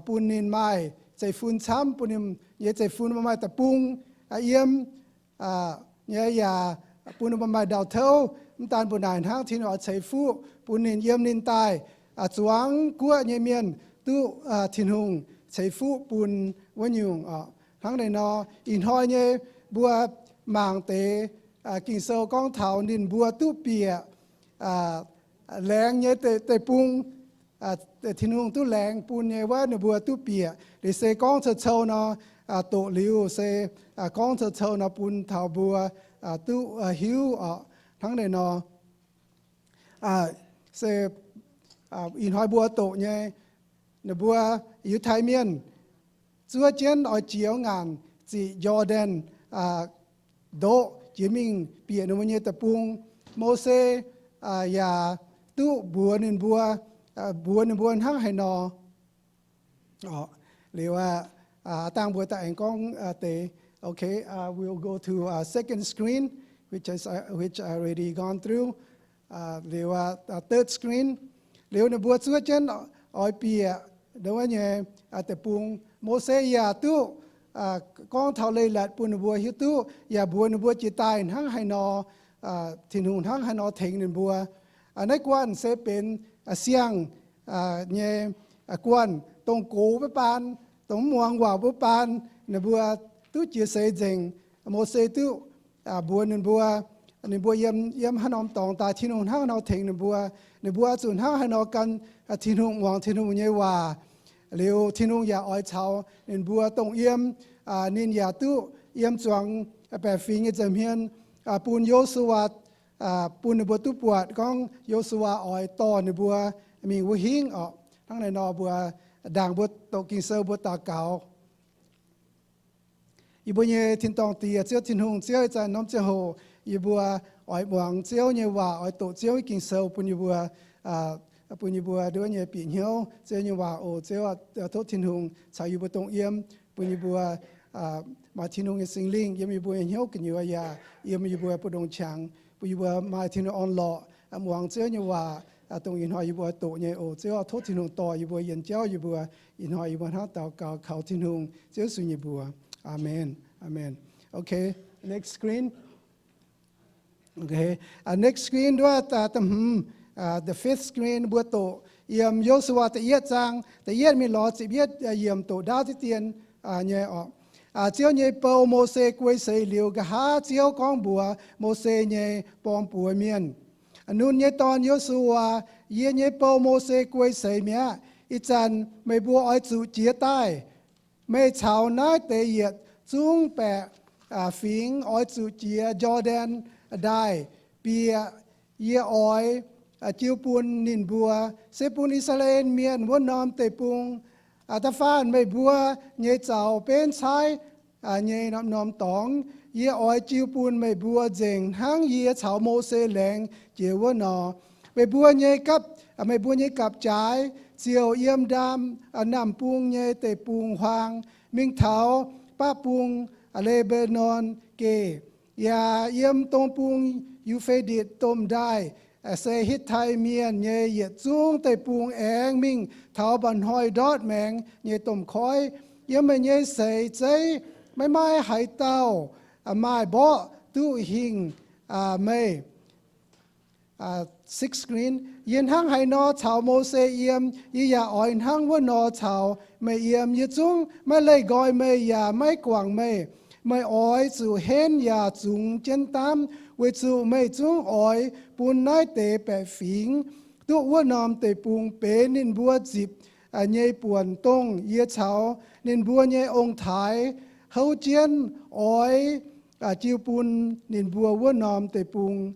bun ninh maaih zeiv-fun camv, bun ninh nyei zeiv-fun maaih deic-bung yiem nyei, yaac bun ninh maaih ndau-touv. Mv daan mbuo naaic hnangv, Tin-Hungh oix ceix fuqv bun ninh yiem ninh daaih zuangx guoqv nyei mienh duqv Tin-Hungh ceix fuqv bun wuov nyungc oc. Hnangv naaic nor, ih hnoi nyei mbuo mangc deix Ging-Sou gorngv taux ninh mbuo duqv bieqc laengz nyei deic-bung, Tin-Hungh duqv laengz bun nyei wuov ninh mbuo duqv bieqc. Liuz se gorngv cou-cou nor, doqc liuz se gorngv cou-cou nor bun taux mbuo duqv hiuv oc. Hnangv naaic nor, se ih hnoi mbuo doqc nyei, ninh mbuo Yiutai Mienh zuov jienv oix jiex ngaanc ziqc Jor^ndaen ndoqv jiex mingh bieqc ninh mbuo nyei deic-bung. Mose yaac duqv mbuox ninh mbuo, mbuox ninh mbuo hnangv haaix nor. Liuz aqv, dangh mbuo daaih aengx gorngv deix. Okay, we'll go to second screen, which is, which I already gone through. Liuz aqv, third screen. Liuz ninh mbuo zuov jienv oix bieqc nduov nyei deic-bung. Mose yaac duqv gorngv taux leiz-latc bun ninh mbuo hiuv duqv, yaac mbuox ninh mbuo jiex daaih hnangv haaix nor, Tin-Hungh hnangv haaix nor tengx ninh mbuo. Naaiv guanh se benx siang nyei guanh, dongh gox wuov baan, dongh mv muangx waac wuov baan, ninh mbuo duqv jiex seix nzengc. Mose duqv mbuox ninh mbuo, Ninh mbuo yiem, yiem haaix norm dorngx daaih Tin-Hungh hnangv haaix nor tengx ninh mbuo, ninh mbuo zuqc hnangv haaix nor gan Tin-Hungh, muangx Tin-Hungh nyei waac. Liuz Tin-Hungh yaac oix caux ninh mbuo dongh yiem. Ninh yaac duqv yiem zuangx baeqc fingx nyei nza'hmien bun Yo^su^waa, bun ninh mbuo duqv buatc gorngv Yo^su^waa oix dorh ninh mbuo mingh wuov hingv orqc. Hnangv naaiv nor mbuo, ndaangc mbuo doqc Ging-Sou mbuo daux gaux. Yie mbuo nyei tin-dorngh Diex, Ziouv Tin-Hungh, Ziouv, ih zanc norm ziangh hoc yie mbuo oix muangx Ziouv nyei waac, oix doqc Ziouv Ging-Sou bun yie mbuo, bun yie mbuo nduov nyei bieqc hnyouv Ziouv nyei waac oc. Ziouv, tov Tin-Hungh caux yie mbuo dongh yiem, bun yie mbuo maaih Tin-Hungh nyei Singx Lingh yiem yie mbuo nyei hnyouv gu'nyuoz yaac yiem yie mbuo mbu'ndongx qangx, bun yie mbuo maaih Tin-Hungh orn-lorqc muangx Ziouv nyei waac, dongh ih hnoi yie mbuo doqc nyei oc. Ziouv, tov Tin-Hungh dorh yie mbuo, yien jauv yie mbuo. Ih hnoi yie mbuo hnangv daux gaux kaux Tin-Hungh, Ziouv Yesu nyei mbuox. Aamen. Aamen. Okay, next screen. Okay, next screen nduov, da'hmz, the fifth screen, mbuo doqc yiem Yo^su^waa da'yietv zaang da'yietv mingh lorz ziepc yietv yiemc doqc ndaauv diqv dien nyei orqc. Ziouv nyei bou, Mose guei seix liuz, nqa'haav Ziouv gorngv mbuox Mose nyei borng-buoz mienh, Nun nyei dorn, Yo^su^waa, yie nyei bou, Mose, guei seix mi'aqv. Ih zanc meih mbuo oix zuqc jiez daaih. Meih caux naaiv deix yietc zungv baeqc fingx oix zuqc jiex Jor^ndaen Ndaaih bieqc. Yie oix jiu bun ninh mbuo, se bun I^saa^laa^en Mienh, wuov norm deic-bung. Da'faanh meih mbuo nyei zaux benv caaiv nyei norm-norm dorngx, yie oix jiu bun meih mbuo nzengc hnangv yie caux Mose laengz jiex wuov nor. Meih mbuo nyei gapv, meih mbuo nyei gapv-jaaix ziouc yiem ndaam, naamh bung nyei deic-bung-huaang mingh taux baqv bung, Le^mbe^non Geh, yaac yiem dong bung, Yu^fe^ditc Domh Ndaaih, se Hitv^tai Mienh nyei yietc zungv deic-bung, aengx mingh taux mba'hnoi ndortv maengx nyei domh koiv. Yiem meih nyei seix zeiv maiv maaih haaix dauh maaih mborqv duqv hingh meih. Yie hnangv haaix nor caux Mose yiem, yie yaac oix hnangv wuov nor caux meih yiem. Yie zungv maiv leih nqoi meih yaac maiv guangc meih. Meih oix zuqc henv yaac zungx jienv daamv, weic zuqc meih zungv oix bun naaiv deix baeqc fingx duqv wuov norm deic-bung benx ninh mbuo nzipc nyei buonc, dongh yie caux ninh mbuo nyei ong-taaix houv jienv oix jiu bun ninh mbuo wuov norm deic-bung.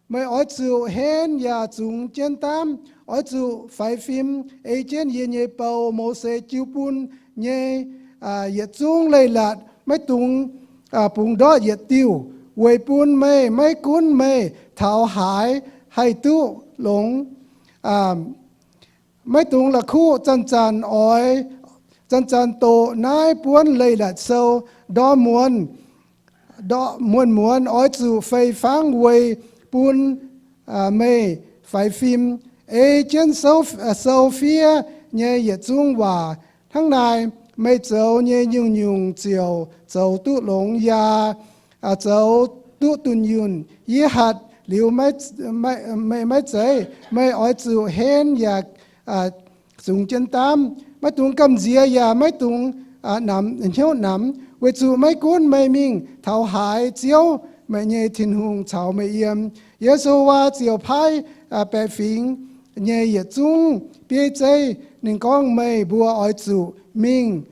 Meih oix zuqc henv yaac zungx jienv daamv. Oix zuqc faix fim ei jienv yie nyei bou, Mose, jiu bun nyei yietc zungv leiz-latc, maiv dungx bungx ndortv yietc diuh, weic bun meih maiv gunv meih taux haaix haih duqv longx. Maiv dungx la'kuqv zanc-zanc oix, zanc-zanc doqc naaiv buonv leiz-latc sou. Ndorm muonz, ndorm muonz-muonz oix zuqc fei fangv weic bun meih faix fim ei jienv sou fiev nyei yietc zungv waac. Hnangv naaic meih zoux nyei nyungc-nyungc ziouc zoux duqv longx yaac zoux duqv dunh yunh. Yie hatc liuz meih maiv zeiz. Meih oix zuqc henv yaac zungx jienv daamv. Maiv dungx gamh nziex yaac maiv dungx hnyouv namx, weic zuqc maiv gunv meih mingh taux haaix, Ziouv, meih nyei Tin-Hungh, caux meih yiem. Yesu waa ziouc paaiv baeqc fingx nyei yietc zungv bieiv zeiv. Ninh gorngv, Meih mbuo oix zuqc mingh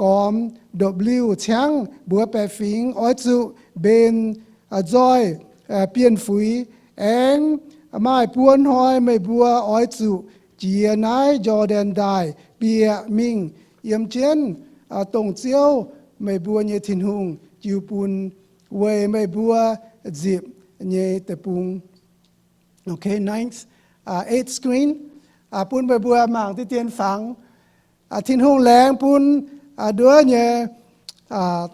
gormx ndopv-liuh ciangv mbuox baeqc fingx oix zuqc mbenc nzoih bienh fuix. Aengx maaih buo hnoi meih mbuo oix zuqc jiex naaiv Jor^ndaen Ndaaih bieqc mingh yiem jienv, dongh Ziouv, meih mbuo nyei Tin-Hungh, jiu bun weic meih mbuo nzipc nyei deic-bung. Okay, ninth, uh, eighth screen, uh, bun meih mbuo mangc diqv dien fangx. Uh, Tin-Hungh laengz bun, uh, nduov nyei, uh,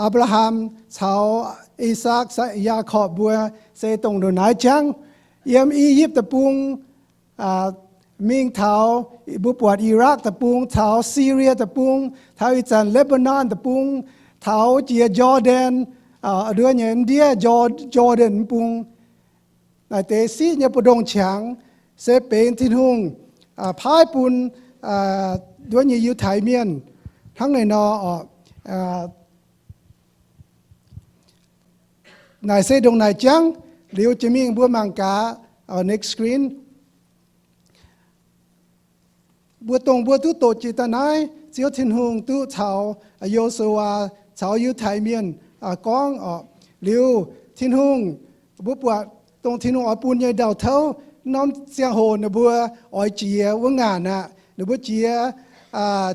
Apc^laa^ham caux I^sakc, Yaakopv mbuo se dongh ndongc naaiv jangv yiem I^yipv Deic-Bung, uh, mingh taux, mbuo buatc Irakv Deic-Bung, taux Sirie Deic-Bung, taux ih zanc Lebanon Deic-Bung, taux jiex Jor^ndaen, uh, nduov nyei ndiev Jor^, Jordan Bung. Naaiv deix siqv nyei mbu'ndongx qangx se benx Tin-Hungh paaiv bun nduov nyei Yiutai Mienh hnangv naaiv nor oc. Naaic se ndongc naaic jangv. Liuz jiex mingh mbuo mangc gaax, next screen. Mbuo dongh mbuo duqv doqc jiex daaih naaiv, Ziouv Tin-Hungh duqv caux Yo^su^waa caux Yiutai Mienh gorngv oc. Liuz Tin-Hungh, mbuo buatc dongh Tin-Hungh oix bun nyei ndau-touv, norm ziangh hoc ninh mbuo oix jiex wuov ngaanc aqv. Ninh mbuo jiex,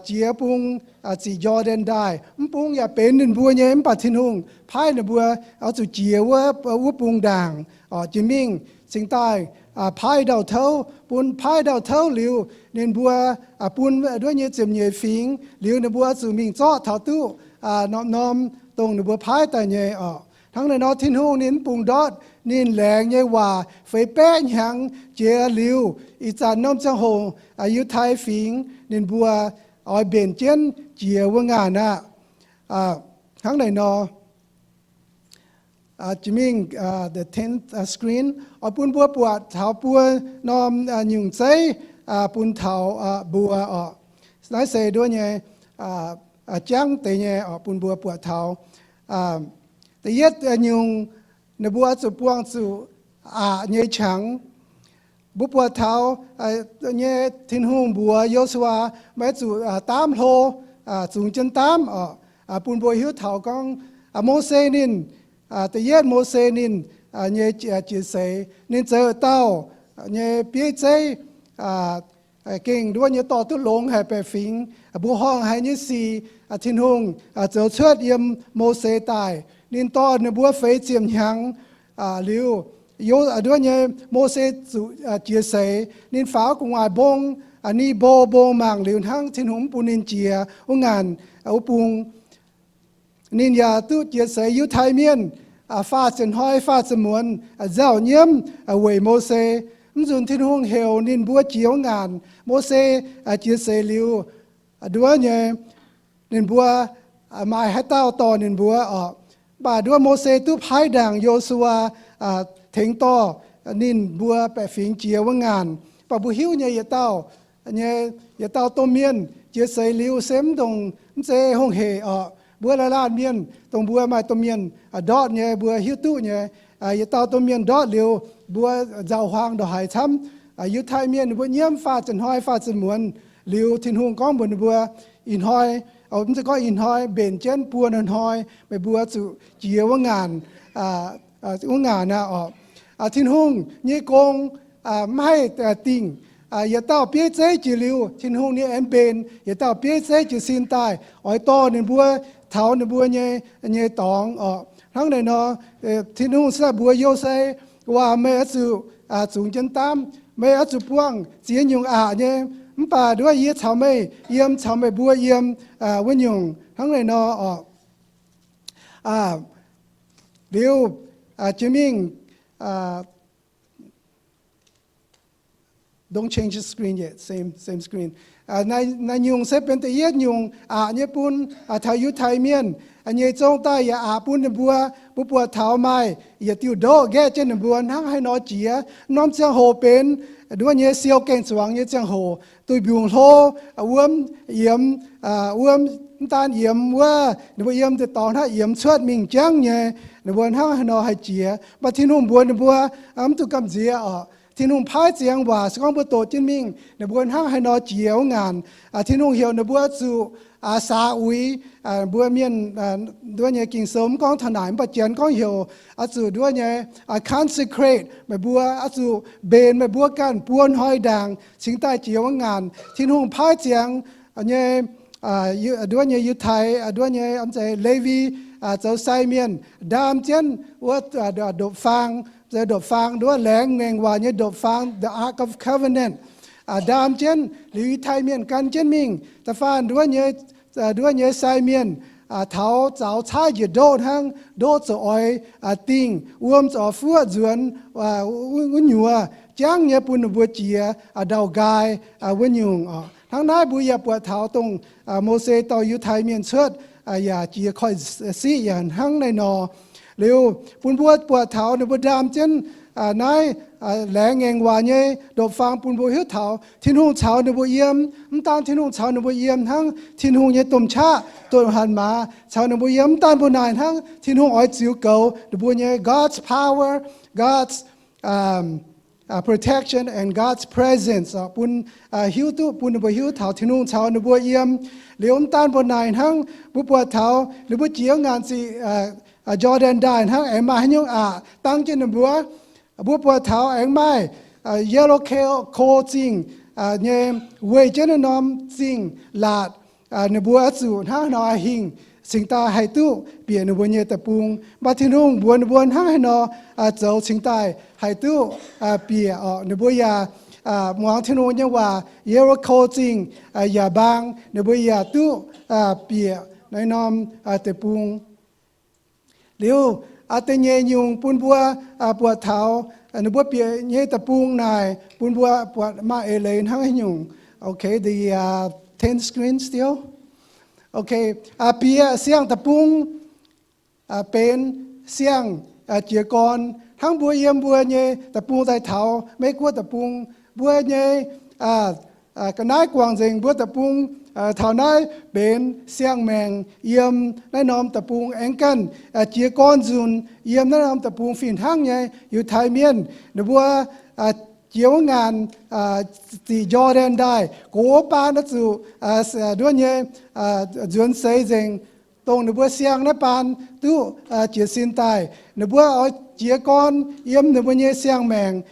jiex bung ziqc Njordaen Ndaaih. Mv bung yaac benx ninh mbuo nyei, mv baac Tin-Hungh paaiv ninh mbuo oix zuqc jiex wuov, wuov bung ndaangc oc. Jiex mingh cingx daaih paaiv ndau-touv, bun paaiv ndau-touv liuz, ninh mbuo bun nduov nyei ziepc nyeic fingx liuz, ninh mbuo zuqc mingh zorqv taux duqv norm-norm dongh ninh mbuo paaiv daaih nyei oc. Hnangv naaiv nor, Tin-Hungh ninh mv bungx ndortv ninh laengz nyei waac feix baeqv hnyangx jiex liuz, ih zanc norm ziangh hoc Yiutai Fingx ninh mbuo oix mbenc jienv jiex wuov ngaanc aqv. Hnangv naaiv nor, jiex mingh the tenth screen, oix bun mbuo buatc taux buo norm nyungc zeiv bun taux mbuo oc. Naaiv se nduov nyei jangv deix nyei oc, bun mbuo buatc taux. Da'yietv nyungc, ninh mbuo zuqc buangh zuqc aqc nyei qangx. Mbuo buatc taux nyei Tin-Hungh mbuox Yo^su^waa, meih zuqc daamv hlo, zungx jienv daamv oc. Bun mbuo hiuv taux gorngv Mose ninh, da'yietv Mose ninh nyei jiex seix, ninh zoux dauh nyei bieiv zeiv, gengh nduov nyei dorh duqv longx haic baeqc fingx, mbuoqc horngh haic nyei sic, Tin-Hungh zoux cuotv yiem Mose daaih. Ninh dorh ninh mbuo feix ziepc hnyangx liuz, nduov nyei Mose zuqc jiex seix, ninh faaux gu'nguaaic mbong, Ni^mbo Mbong mangc liuz hnangv Tin-Hungh mv bun ninh jiex wuov ngaanc wuov bung. Ninh yaac duqv jiex seix. Yiutai Mienh faah ziepc hnoi faah ziepc muonz nzauh nyiemv weic Mose. Mv nzunc Tin-Hungh heuc ninh mbuo jiex wuov ngaanc, Mose jiex seix liuz, nduov nyei ninh mbuo maaih haaix dauh dorh ninh mbuo oc. Mv baac nduov Mose duqv paaiv ndaangc Yo^su^waa tengx dorh ninh mbuo baeqc fingx jiex wuov ngaanc. Mv baac mbuo hiuv nyei yietc dauh nyei, yietc dauh domh mienh jiex seix liuz se mv dongh mv zeiz hungh hec oc. Mbuo laanh laanh mienh dongh mbuo maaih domh mienh ndortv nyei, mbuo hiuv duqv nyei. Yietc dauh domh mienh ndortv liuz, mbuo nzauh huaang ndongc haaix camv. Yiutai Mienh ninh mbuo nyiemv faah ziepc hnoi faah ziepc muonz liuz, Tin-Hungh gorngv mbuox ninh mbuo, ih hnoi, mv zeiz gorngv ih hnoi, mbenc jienv buo hnoi, meih mbuo zuqc jiex wuov ngaanc, wuov ngaanc aqv oc. Tin-Hungh nyei gong maiv haih dingh. Yietc dauh bieiv zeiv jiex liuz, Tin-Hungh nyei aengx mbenc yietc dauh bieiv zeiv jiez sin daaih, oix dorh ninh mbuo taux ninh mbuo nyei, nyei dorngx oc. Hnangv naaiv nor, Tin-Hungh se mbuox Yo^se, waac meih oix zuqc zungx jienv daamv, meih oix zuqc buangh ziex nyungc aqc nyei, mv baac nduov yie caux meih yiem, caux meih mbuo yiem wuov nyungc. Hnangv naaiv nor oc. Liuz, jiex mingh, don't change the screen yet, same, same screen. Naaiv nyungc se benx da'yietv nyungc aqc nyei bun taux Yiutai Mienh. Nyeic zong daaih yaac aqc bun ninh mbuo. Mbuo buatc taux maaih yietc diuh ndoqv nqaeqv jienv ninh mbuo hnangv haaix nor jiex. Norm ziangh hoc benx nduov nyei siou gaeng-zuangx nyei ziangh hoc, duih mbiungc hlo, wuom yiemx, wuom, mv daan yiemx wuov, ninh mbuo yiem deix dorngx hnangv yiemx cuotv mingh jangv nyei. Ninh mbuo hnangv haaix nor haih jiex, mv baac Tin-Hungh mbuox ninh mbuo mv dungx gamh nziex oc. Tin-Hungh paaiv ziangx waac se gorngv mbuo doqc jienv mingh, ninh mbuo hnangv haaix nor jiex wuov ngaanc. Tin-Hungh heuc ninh mbuo zuqc saax uix. Mbuo mienh nduov nyei Ging-Sou mv gorngv taux naaic, mv baac Janx gorngv heuc oix zuqc nduov nyei consecrate, meih mbuo oix zuqc mbenc meih mbuo ganh buo hnoi ndaangc cingx daaih jiex wuov ngaanc. Tin-Hungh paaiv ziangx nyei nduov nyei Yiutai, nduov nyei Lewi, zoux sai mienh ndaam jienv wuov ndopv-faang, ndopv-faang nduov laengz ngaengc waac nyei ndopv-faang, the Ark of Covenant, ndaam jienv liuz, Yiutai Mienh gan jienv mingh. Da'faanh nduov nyei, nduov nyei sai mienh taux zaux caaiv njiec ndoqv hnangv, ndoqv ziouc oix dingh, wuom ziouc oix fuoqv nzuonx wuov nyuoz jangv nyei bun ninh mbuo jiex ndau-nqaai wuov nyungc oc. Hnangv naaiv mbuo yaac buatc taux dongh Mose dorh Yiutai Mienh cuotv yaac jiex koiv-siqv yaac hnangv naaiv nor. Liuz bun mbuo buatc taux ninh mbuo ndaam jienv naaiv laengz ngaengc waac nyei ndopv-faang bun mbuo hiuv taux Tin-Hungh caux ninh mbuo yiem. Mv daan Tin-Hungh caux ninh mbuo yiem hnangv, Tin-Hungh nyei domh qaqv, domh hatc maaz caux ninh mbuo yiem. Mv daan mbuo naaic hnangv, Tin-Hungh oix ziux goux ninh mbuo nyei God's power, God's protection and God's presence bun hiuv duqv, bun ninh mbuo hiuv taux Tin-Hungh caux ninh mbuo yiem. Liuz mv daan mbuo naaic hnangv, mbuo buatc taux ninh mbuo jiex ngaanc ziqc Jordan ndaaih hnangv, aengx maaih haaix nyungc aqc dangv jienv ninh mbuo. Mbuo buatc taux aengx maaih Yeriko Zingh nyei, weih jienv naaiv norm zingh laatc, ninh mbuo oix zuqc hnangv haaix nor hingh cingx daaih haih duqv bieqc ninh mbuo nyei deic-bung. Mv baac Tin-Hungh mbuox ninh mbuo hnangv haaix nor zoux cingx daaih haih duqv bieqc oc. Ninh mbuo yaac muangx Tin-Hungh nyei waac, Yeriko Zingh yaac mbaang, ninh mbuo yaac duqv bieqc naaiv norm deic-bung. Liuz, da'nyeic nyungc bun mbuo buatc taux ninh mbuo bieqc nyei deic-bung naaic, bun mbuo buatc maaih eix leiz hnangv haaix nyungc. Okay, the uh, ten screen still. Okay, bieqc siang-deic-bung benx siang-jiez gorn. Hnangv mbuo yiem mbuo nyei deic-bung daaih taux Meiv Guoqv deic-bung, mbuo nyei ga'naaiv guangc nzengc mbuo deic-bung taux naaiv benx siang-maengc yiem naaiv norm deic-bung. Aengx ganh jiez gorn nzunc yiem naaiv norm deic-bung. Fih hnangv nyei, Yiutai Mienh ninh mbuo jiex wuov ngaanc ziqc Jordan ndaaih, gox wuov baan oix zuqc nduov nyei nzuonx seix nzengc, dongh ninh mbuo siang naaiv baan duqv jiez sin daaih. Ninh mbuo oix jiez gorn yiem ninh mbuo nyei siang-maengc,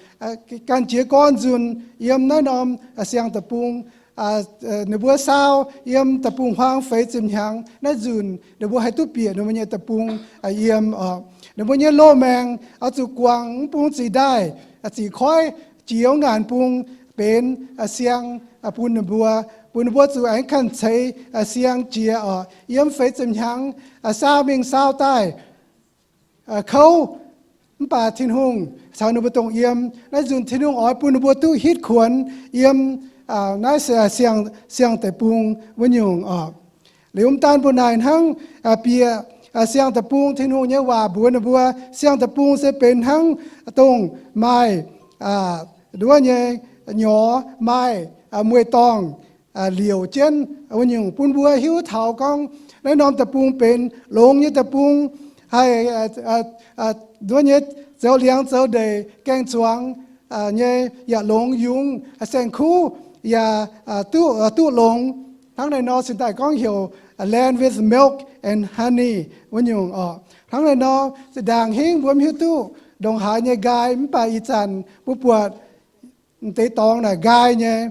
ganh jiez gorn nzunc yiem naaiv norm siang-deic-bung. Ninh mbuo saau yiem deic-bung-huaang feix ziepc hnyangx, naaiv nzunc ninh mbuo haih duqv bieqc ninh mbuo nyei deic-bung yiem oc. Ninh mbuo nyei loz-maengc oix zuqc guangc mv bung ziqc ndaaih, ziqc koiv, jiex wuov ngaanc bung benx siang bun ninh mbuo, bun ninh mbuo zuqc aengx ganh ceix siang jiex oc. Yiem feix ziepc hnyangx saau mingh saau daaih kouv, mv baac Tin-Hungh caux ninh mbuo dongh yiem. Naaiv nzunc Tin-Hungh oix bun ninh mbuo duqv hitv kuonx yiem naaiv siang-deic-bung wuov nyungc oc. Liuz mv daan mbuo naaic hnangv, bieqc siang-deic-bung, Tin-Hungh nyei waac mbuox ninh mbuo, siang-deic-bung se benx hnangv dongh maaih nduov nyei nyorx, maaih mueiz-dorngh liouc jienv wuov nyungc, bun mbuo hiuv taux gorngv naaiv norm deic-bung benx longx nyei deic-bung, haih nduov nyei zoux liangx zoux ndeic, gaeng-zuangx nyei yaac longx, yungz saeng-kuv yaac duqv, duqv longx. Hnangv naaiv nor cingx daaih gorngv heuc land with milk and honey wuov nyungc oc. Hnangv naaiv nor, zinh ndaangc hingv mbuo mv hiuv duqv ndongc haaix nyei nqaai, mv baac ih zanc mbuo buatc deix dorngx naaic nqaai nyei.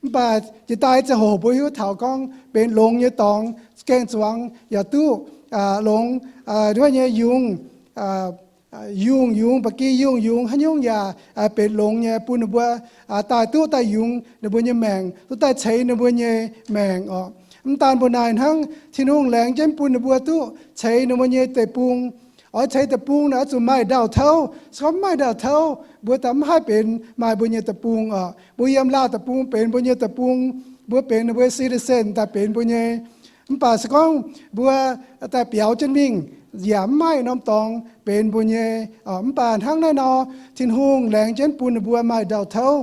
Mv baac jiex daaih ziangh hoc mbuo hiuv taux gorngv benx longx nyei dorngx, gaeng-zuangx yaac duqv longx, nduov nyei yungz, yungh yungz, ba'gi yungh yungz, haaix nyungc yaac benx longx nyei, bun ninh mbuo daaih duqv daaih yungz ninh mbuo nyei maengc, duqv daaih ceix ninh mbuo nyei maengc oc. Mv daan mbuo naaic hnangv, Tin-Hungh laengz jienv bun ninh mbuo duqv ceix ninh mbuo nyei deic-bung. Oix ceix deic-bung naaic oix zuqc maaih ndau-touv. Se gorngv mv maaih ndau-touv, mbuo daaih mv haih benx maaih mbuo nyei deic-bung oc. Mbuo yiem Laauh deic-bung benx mbuo nyei deic-bung, mbuo benx ninh mbuo citizen daaih benx mbuo nyei. Mv baac se gorngv mbuo daaih biaux jienv mingh, yaac mv maaih norm dorngx benx mbuo nyei. Mv baac hnangv naaiv nor, Tin-Hungh laengz jienv bun ninh mbuo maaih ndau-touv.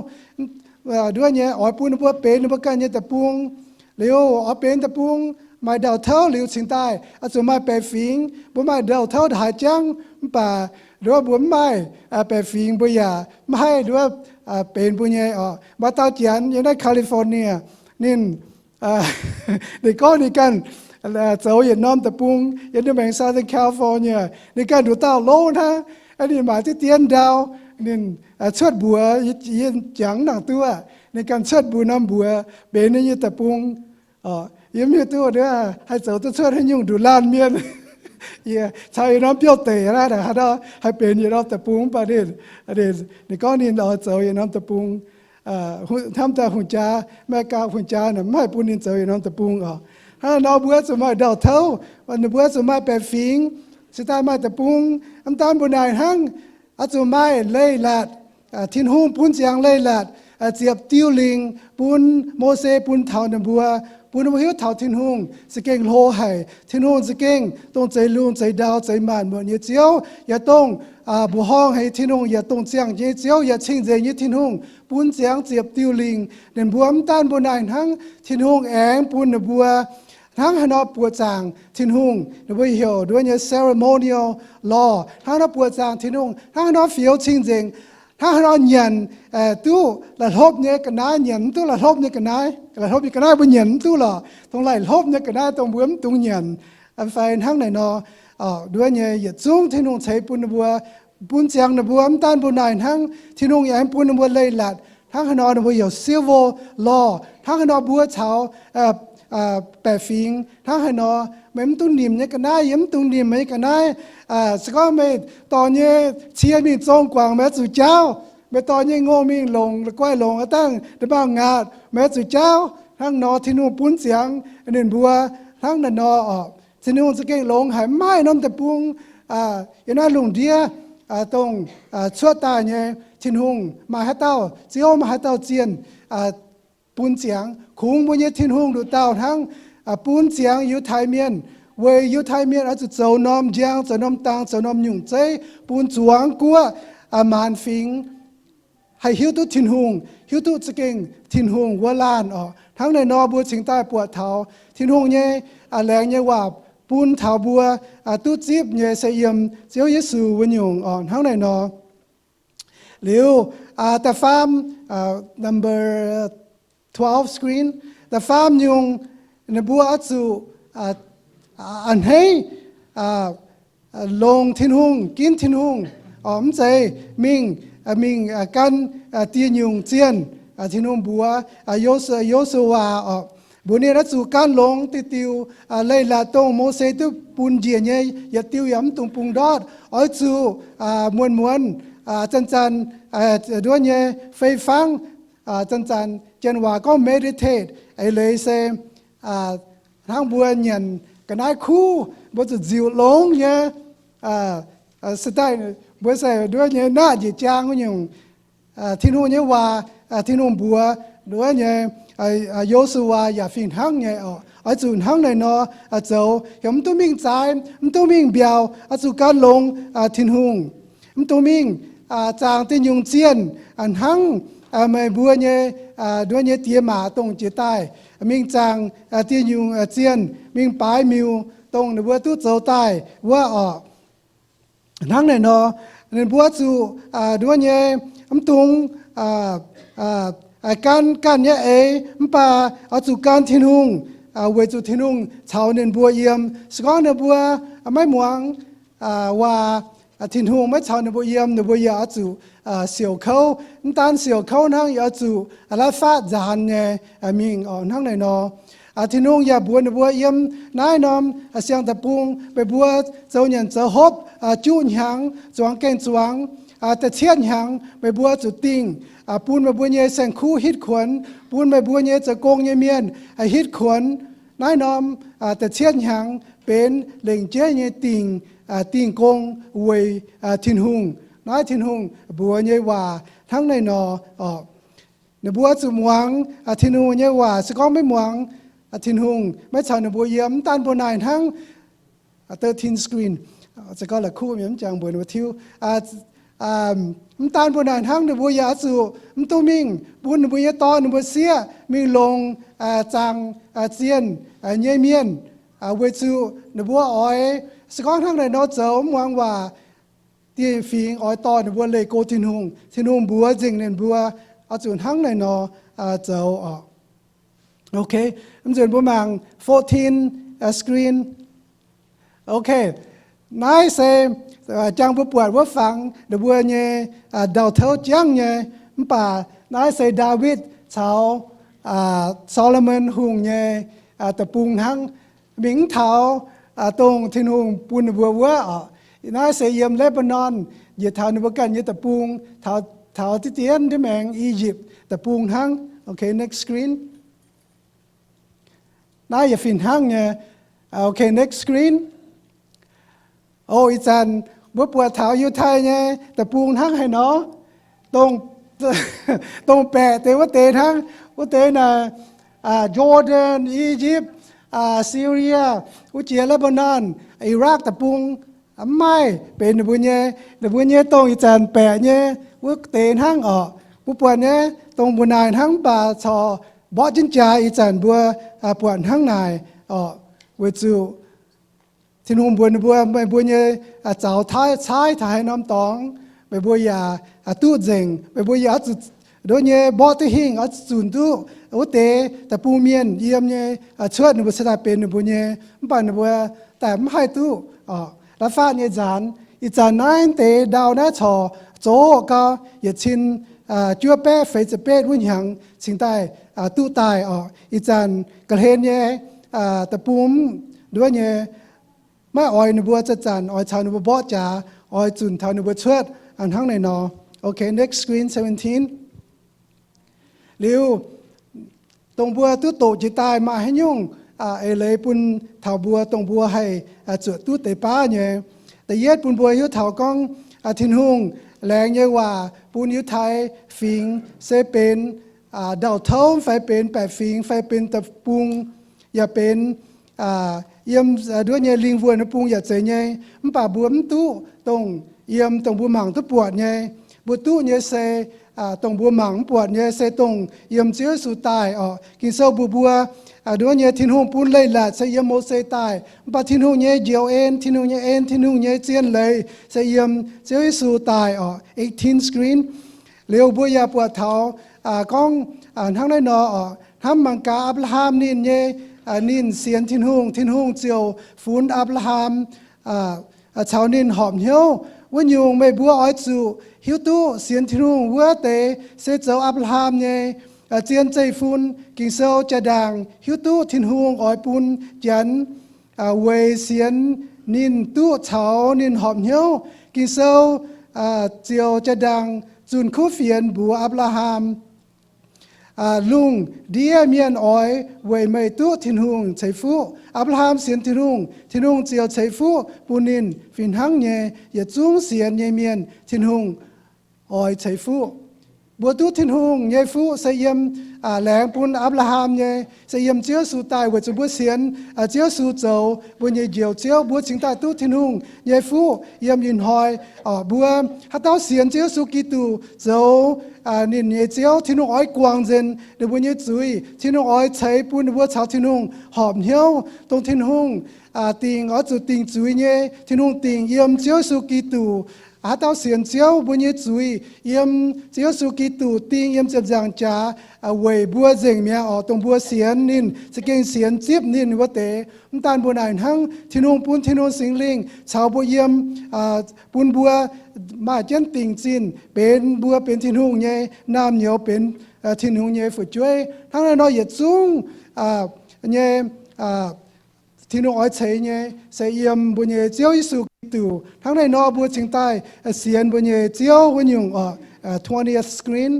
Nduov nyei oix bun ninh mbuo benx ninh mbuo ganh nyei deic-bung. Liuz oix benx deic-bung maaih ndau-touv liuz cingx daaih oix zuqc maaih baeqc fingx. Mbuo maaih ndau-touv haaix jangv, mv baac nduov mbuo mv maaih baeqc fingx mbuo yaac mv haih nduov benx mbuo nyei oc. Maaih dauh janx yiem naaiv California, ninh ninh gorngv ninh ganh zoux yietc norm deic-bung yiem naaiv maengx Southern California. Ninh ganh nduqc dauh lov hnangv, ninh maaiz diqv dien ndau, ninh cuotv mbuox yie, jangx nangc duqv, ninh ganh cuotv mbuox norm mbuox benx ninh nyei deic-bung. Yie mv hiuv duqv haih zoux duqv cuotv haaix nyungc nduqc laanh mienh. Yie caux yietc norm biouv deic naaiv, haaix nor haih benx yietc norm deic-bung, mv baac ninh, ninh gorngv ninh oix zoux yietc norm deic-bung. Hnamv daaih hungh jaa, America hungh jaa mv haih bun ninh zoux yietc norm deic-bung oc. Hnangv naaiv nor mbuo zuqc maaih ndau-touv, ninh mbuo zuqc maaih baeqc fingx, cingx daaih maaih deic-bung. Mv daan mbuo naaic hnangv, oix zuqc maaih leiz-latc. Tin-Hungh bun ziangx leiz-latc, ziepc diuh lingc bun Mose bun taux ninh mbuo, bun ninh mbuo hiuv taux Tin-Hungh za'gengh hlo haic. Tin-Hungh za'gengh dongh zeix lungh zeix ndau zeix maanc muotc nyei Ziouv, yaac dongh mbuoqc horngh haic nyei Tin-Hungh, yaac dongh ziangh nyei Ziouv, yaac cing-nzengc nyei Tin-Hungh, bun ziangx ziepc diuh lingc ninh mbuo. Mv daanh mbuo naaic hnangv, Tin-Hungh aengx bun ninh mbuo hnangv haaix nor buoqc zaangc Tin-Hungh, ninh mbuo heuc nduov nyei ceremonial law, hnangv haaix nor buoqc zaangc Tin-Hungh, hnangv haaix nor fioux cing-nzengc, hnangv haaix nor nyanc duqv laih hlopv nyei ga'naaiv, nyanc mv duqv laih hlopv nyei ga'naaiv, laih hlopv nyei ga'naaiv mbuo nyanc mv duqv lorqc, dongh laih hlopv nyei ga'naaiv dongh mbuo mv dungx nyanc, fai hnangv naaic nor, nduov nyei yietc zungv Tin-Hungh ceix bun ninh mbuo, bun ziangx ninh mbuo. Mv daanh mbuo naaic hnangv, Tin-Hungh aengx bun ninh mbuo leiz-latc hnangv haaix nor, ninh mbuo heuc civil law, hnangv haaix nor mbuo caux baeqc fingx, hnangv haaix nor meih mv dungx nimc nyei ga'naaiv, yie mv dungx nimc meih nyei ga'naaiv. Se gorngv meih dorh nyei cie mingh zong guangc, meih oix zuqc jaauv. Meih dorh nyei ngongh mingh longc, la'guaih longc aqv, dangh da'maauh ngaatc, meih oix zuqc jaauv. Hnangv nor Tin-Hungh bun ziangx ninh mbuo hnangv naaic nor oc. Tin-Hungh za'gengh longx haic, mv maaih norm deic-bung yiem naaiv lungh ndiev dongh cuotv daaih nyei Tin-Hungh maaih haaix dauh, Ziouv maaih haaix dauh zienh bun ziangx. Kungx mbuo nyei Tin-Hungh nduqc dauh hnangv, bun ziangx Yiutai Mienh, weic Yiutai Mienh oix zuqc zoux norm njang, zoux norm dang, zoux norm nyungc zeiv, bun zuangx guoqv maanz fingx haih hiuv duqv Tin-Hungh, hiuv duqv za'gengh Tin-Hungh wuov laanh oc. Hnangv naaic nor mbuo cingx daaih buatc taux Tin-Hungh nyei laengz nyei waac bun taux mbuo duqv zipv nyei se yiem Ziouv Yesu wuov nyungc oc. Hnangv naaic nor, liuz da'faam, number twelve screen, da'faam nyungc, ninh mbuo oix zuqc a'hneiv longc Tin-Hungh, ginv Tin-Hungh, mv zeiz mingh, mingh gan dieh nyungc zienh. Tin-Hungh mbuox Yo- Yo^su^waa oc, mbuox ninh oix zuqc gan longx diuh diuh leiz-latc dongh Mose duqv bun njiec nyei, yietc diuh yaac mv dungx bungx ndortv. Oix zuqc muonz-muonz, zanc-zanc, nduov nyei fei fangv, zanc-zanc, janx waac gorngv meditate, eix leiz se hnangv mbuo nyanc ga'naaiv kuv, mbuo zuqc nziuc longx nyei, se daaih mbuo se nduov nyei naaiv njiec jaang wuov nyungc. Tin-Hungh nyei waac, Tin-Hungh mbuox nduov nyei Yo^su^waa yaac fih hnangv nyei oc. Oix zuqc hnangv naaic nor zoux, heuc mv duqv mingh zaaix, mv duqv mingh mbiauz, oix zuqc gan longx Tin-Hungh. Mv dungx mingh zaangc dieh nyungc zienh hnangv meih mbuo nyei, nduov nyei diex maac dongh jiex daaih mingh zaangc dieh nyungc zienh, mingh baaix miuc dongh ninh mbuo duqv zoux daaih wuov oc. Hnangv naaic nor, ninh mbuo zuqc nduov nyei mv dungx gan ganh nyei eix, mv baac oix zuqc gan Tin-Hungh, weic zuqc Tin-Hungh caux ninh mbuo yiem. Se gorngv ninh mbuo maiv muangx waac Tin-Hungh, maiv caux ninh mbuo yiem, ninh mbuo yaac oix zuqc siouc kouv. Mv daan siouc kouv hnangv, yaac oix zuqc la'faatv nzaanx nyei mingh oc. Hnangv naaic nor, Tin-Hungh yaac mbuox ninh mbuo yiem naaiv norm siang-deic-bung, meih mbuo zoux nyanc zoux hopv juqv hnyangx, zuangx gaeng-zuangx, da'cietv hnyangx meih mbuo zuqc dingh, bun meih mbuo nyei saeng-kuv hitv kuonx, bun meih mbuo nyei zoux gong nyei mienh hitv kuonx. Naaiv norm da'cietv hnyangx benx lengc jeiv nyei dingh, dingh gong weic Tin-Hungh. Naaiv Tin-Hungh mbuox nyei waac hnangv naaiv nor oc. Ninh mbuo zuqc muangx Tin-Hungh nyei waac. Se gorngv maiv muangx Tin-Hungh, maiv caux ninh mbuo yiem, mv daan mbuo naaic hnangv, thirteen screen, se gorngv la'kuqv mienh mv jangx mbuox ninh mbuo tiuv. Mv daan mbuo naaic hnangv, ninh mbuo yaac oix zuqc mv duqv mingh bun ninh mbuo nyei dorn ninh mbuo sieqv mingh longc zaangc zienh nyei mienh, weic zuqc ninh mbuo oix, se gorngv hnangv naaic nor zoux mv muangx waac, dieh fingx oix dorh ninh mbuo leih go Tin-Hungh. Tin-Hungh mbuox nzengc ninh mbuo oix zuqc hnangv naaic nor zoux oc. Ok, mv nzunc mbuo mangc fourteen screen. Ok, naaiv se jangx mbuo buatc wuov fangx ninh mbuo nyei ndau-touv jangv nyei. Mv baac naaiv se Ndaawitv caux Saa^lo^morn Hungh nyei deic-bung hnangv. Mingh mv taux dongh Tin-Hungh bun ninh mbuo wuov oc. Naaiv se yiem Lebanon, njiec taux ninh mbuo ganh nyei deic-bung, taux, taux diqv dien ndiev maengx I^yipv deic-bung hnangv. Ok, next screen. Naaiv yaac fih hnangv nyei. Ok, next screen. O, ih zanc mbuo buatc taux Yiutai nyei deic-bung hnangv haaix nor, dongh dongh baeqc deix wuov deix hnangv, wuov deix naaic, Jordan, Egypt, Syria, wuov jiex Lebanon, Iraq deic-bung, mv maaih benx ninh mbuo nyei. Ninh mbuo nyei dongh ih zanc baeqc nyei wuov deix hnangv orqc. Mbuo buatc nyei dongh mbuo naaic hnangv, mv baac corc mborqv jienv jaax ih zanc mbuo buatc hnangv naaic orqc. Weic zuqc Tin-Hungh mbuox ninh mbuo, meih mbuo nyei zaux caaiv taux haaix norm dorngx, meih mbuo yaac duqv nzengc. Meih mbuo yaac oix zuqc, nduov nyei, mborqv duqv hingh, oix zuqc zunc duqv wuov deix deic-bung mienh yiem nyei cuotv ninh mbuo cingx daaih benx ninh mbuo nyei. Mv baac ninh mbuo daaih mv haih duqv orqc. La'faanh nyei nzaanx, ih zanc naaiv deix ndau naaiv corc zoqc gau, yietc cin juov baeqv feix ziepc betv wuov hnyangx cingx daaih duqv daaih orqc. Ih zanc ga'hlen nyei deic-bung, nduov nyei, maiv oix ninh mbuo zanc-zanc oix caux ninh mbuo mborqv jaax, oix zunc taux ninh mbuo cuotv hnangv naaiv nor. Okay, next screen, seventeen. Liuz, dongh mbuo duqv doqc jiex daaih maaih haaix nyungc eix leiz bun taux mbuo, dongh mbuo haih zuotc duqv deix baav nyei. Da'yietv, bun mbuo hiuv taux gorngv Tin-Hungh laengz nyei waac bun Yiutai Fingx se benx ndau-touv fai benx baeqc fingx fai benx deic-bung, yaac benx yiem nduov nyei lingh wuonh wuov bung yaac zeiz nyei. Mv baac mbuo mv duqv dongh yiem dongh mbuo mangc duqv buatc nyei. Mbuo duqv nyei se dongh mbuo mangc mv buatc nyei, se dongh yiem Ziouv Yesu daaih orqc. Ging-Sou mbuox mbuo, nduov nyei, Tin-Hungh bun leiz-latc se yiem Mose daaih, mv baac Tin-Hungh nyei njoux en, Tin-Hungh nyei en, Tin-Hungh nyei zien leiz se yiem Ziouv Yesu daaih orqc. Eighteen screen. Liuz mbuo yaac buatc taux gorngv hnangv naaiv nor orqc, hnamv mangc gaax Apc^laa^ham ninh nyei, ninh sienx Tin-Hungh, Tin-Hungh ziouc funx Apc^laa^ham caux ninh horpc hnyouv. Wuov nyungc, meih mbuo oix zuqc hiuv duqv sienx Tin-Hungh wuov deix se zoux Apc^laa^ham nyei zien zeiv-fun. Ging-Sou jaa-ndaangc hiuv duqv Tin-Hungh oix bun Janx weic sienx ninh duqv caux ninh horpc hnyouv. Ging-Sou ziouc jaa-ndaangc zunh kuv fienx mbuox Apc^laa^ham, lungh ndiev mienh oix weic meih duqv Tin-Hungh ceix fuqv. Apc^laa^ham sienx Tin-Hungh, Tin-Hungh ziouc ceix fuqv bun ninh. Fih hnangv nyei, yietc zungv sienx nyei mienh Tin-Hungh oix ceix fuqv. Mbuo duqv Tin-Hungh nyei fuqv se yiem, laengz bun Apc^laa^ham nyei, se yiem Ziouv Yesu daaih weic zuqc mbuo sienx Ziouv Yesu zoux mbuo nyei Njoux Ziouv, mbuo cingx daaih duqv Tin-Hungh nyei fuqv yiem ih hnoi. Mbuo haaix dauh sienx Ziouv Yesu Giduc zoux ninh nyei Ziouv, Tin-Hungh oix guangc nzengc ninh mbuo nyei zuiz. Tin-Hungh oix ceix bun ninh mbuo caux Tin-Hungh horpc hnyouv, dongh Tin-Hungh dingc, oix zuqc dingc zuiz nyei. Tin-Hungh dingc yiem Ziouv Yesu Giduc. Haaix dauh sienx Ziouv, mbuo nyei zuiz yiem Ziouv Yesu Giduc ding yiem ziepc nzaangc jaax weic mbuo nzengc mi'aqv orqc. Dongh mbuo sienx ninh, za'gengh sienx zipv ninh wuov deix. Mv daan mbuo naaic hnangv, Tin-Hungh bun Tin-Hungh Singx Lingh caux mbuo yiem, bun mbuo maaih jienv dingc zinh benx mbuo benx Tin-Hungh nyei naamh nyouz, benx Tin-Hungh nyei fu'jueiv. Hnangv naaiv nor yietc zungv nyei Tin-Hungh oix ceix nyei se yiem mbuo nyei Ziouv Yesu Giduc. Hnangv naaiv nor mbuo cingx daaih sienx mbuo nyei Ziouv wuov nyungc orqc. Twentieth screen.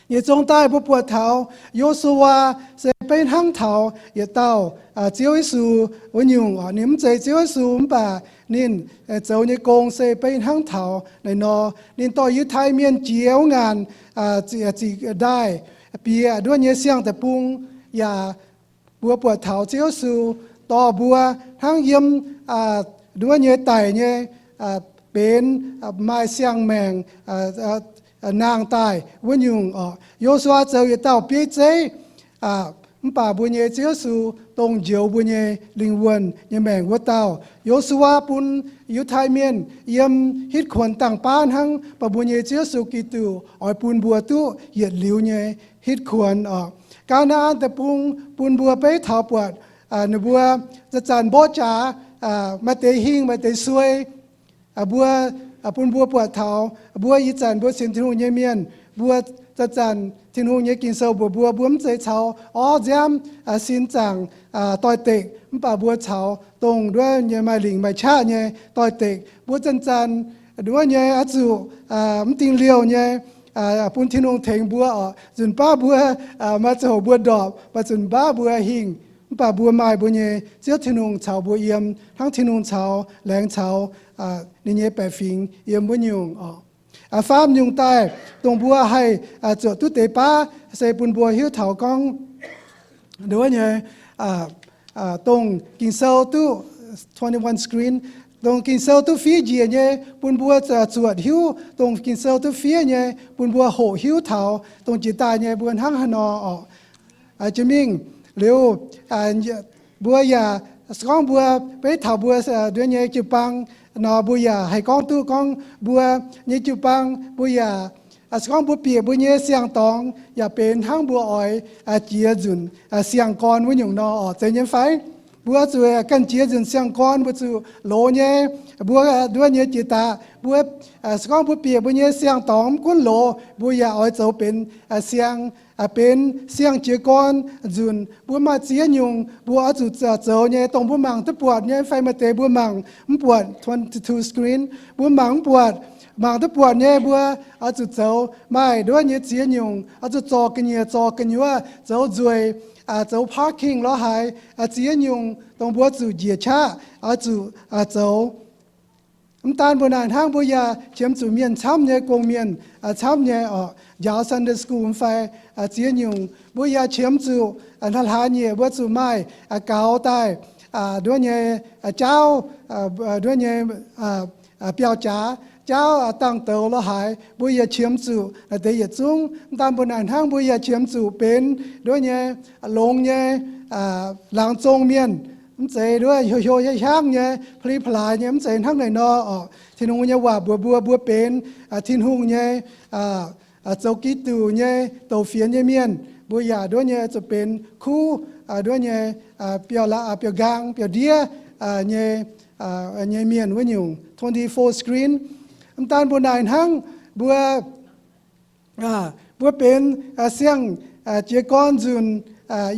Yietc zungv daaih mbuo buatc taux Yo^su^waa se beiv hnangv taux yietc dauh Ziouv Yesu wuov nyungc orqc. Ninh mv zeiz Ziouv Yesu mv baac ninh zoux nyei gong se beiv hnangv taux naaiv nor. Ninh dorh Yiutai Mienh jiex wuov ngaanc ziqc ndaaih bieqc nduov nyei siang-deic-bung, yaac mbuo buatc taux Ziouv Yesu dorh mbuo hnangv yiem nduov nyei daic nyei benx maaih siang-maengc nangh daaih wuov nyungc orqc. Yo^su^waa zoux yietc dauh bieiv zeiv, mv baac mbuo nyei Ziouv Yesu dongh njoux mbuo nyei lingh wuonh nyei maengc wuov dauh. Yo^su^waa bun Yiutai Mienh yiem hitv kuonx dangh baav hnangv, mv baac mbuo nyei Ziouv Yesu Giduc oix bun mbuo duqv yietc liuz nyei hitv kuonx orqc. Gaa^naa^an Deic-Bung bun mbuo beiv taux buatc ninh mbuo zanc-zanc mborqv jaax, maaih deix hingh maaih deix suei. Mbuo, bun mbuo buatc taux mbuo ih zanc mbuo sienx Tin-Hungh nyei mienh, mbuo zanc-zanc Tin-Hungh nyei Ging-Sou mbuox mbuo, mbuo mv zeiz caux orv nziaamv sin zaangc doix-dekc, mv baac mbuo caux dongh nduov nyei maaih lingc maaih qaqv nyei doix-dekc. Mbuo zanc-zanc nduov nyei oix zuqc mv dingh liouh nyei bun Tin-Hungh tengx mbuo orqc. Nzunc baav mbuo maaih ziangh hoc mbuo ndorpc, maaih nzunc baav mbuo hingh, mv baac mbuo maaih mbuo nyei Ziouv Tin-Hungh caux mbuo yiem, hnangv Tin-Hungh caux, laengz caux ninh nyei baeqc fingx yiem wuov nyungc orqc. Faam nyungc daaih, dongh mbuo haih zuotc duqv deix baav se bun mbuo hiuv taux gorngv, nduov nyei, dongh Ging-Sou duqv, twenty-one screen, dongh Ging-Sou duqv fiev njiec nyei bun mbuo zuotc hiuv, dongh Ging-Sou duqv fiev nyei bun mbuo hoqc hiuv taux dongh jiex daaih nyei mbuo hnangv haaix nor oc. Jiex mingh liuz, mbuo yaac se gorngv mbuo beiv taux mbuo nduov nyei jiu-baang nor, mbuo yaac haih gorngv duqv gorngv mbuo nyei jiu-baang, mbuo yaac se gorngv mbuo bieqc mbuo nyei siang-dorngx yaac benx hnangv mbuo oix jiex nzunc siang-gorn wuov nyungc nor oc. Zeiz nyei fai? Mbuo zuqc ganh jiex nzunc siang-gorn, mbuo zuqc loz nyei. Mbuo nduov nyei jiex daaih, mbuo se gorngv mbuo bieqc mbuo nyei siang-dorngx mv gunv loz, mbuo yaac oix zoux benx siang, benx siang-jiez gorn nzunc. Mbuo maaih ziex nyungc mbuo oix zuqc zoux nyei, dongh mbuo mangc duqv buatc nyei fai maaih deix mbuo mangc mv buatc, twenty-two screen, mbuo mangc mv buatc, mangc duqv buatc nyei mbuo oix zuqc zoux. Maaih nduov nyei ziex nyungc oix zuqc zorc ga'nyiec zorc gu'nyuoz, zoux nzueic, zoux parking lorz haaix, ziex nyungc dongh mbuo zuqc njiec qaqv oix zuqc zoux. Mv daan mbuo naaic hnangv, mbuo yaac qiemx zuqc mienh camv nyei, gong-mienh camv nyei oc, njaaux Sunday school mv fai ziex nyungc. Mbuo yaac qiemx zuqc hlaax-hlaax nyieqc mbuo zuqc maaih gaux daaih nduov nyei jaauv, nduov nyei biauv-jaax, jaauv dang-douz lorz haaix, mbuo yaac qiemx zuqc naaiv deix yietc zungv. Mv daan mbuo naaic hnangv, mbuo yaac qiemx zuqc benx nduov nyei longx nyei laangz zong mienh, mv zeiz nduov hlo hlo hiaangv nyei, pa'li pa'laaix nyei, mv zeiz hnangv naaic nor oc. Tin-Hungh nyei waac mbuox mbuo, mbuo benx Tin-Hungh nyei zoux Giduc nyei douc fienx nyei mienh. Mbuo yaac nduov nyei zuqc benx kuv, nduov nyei biauv-nqaang biauv-ndiev nyei, nyei mienh wuov nyungc. Twenty-four screen. Mv daan mbuo naaic hnangv, mbuo mbuo benx siang-jiez gorn nzunc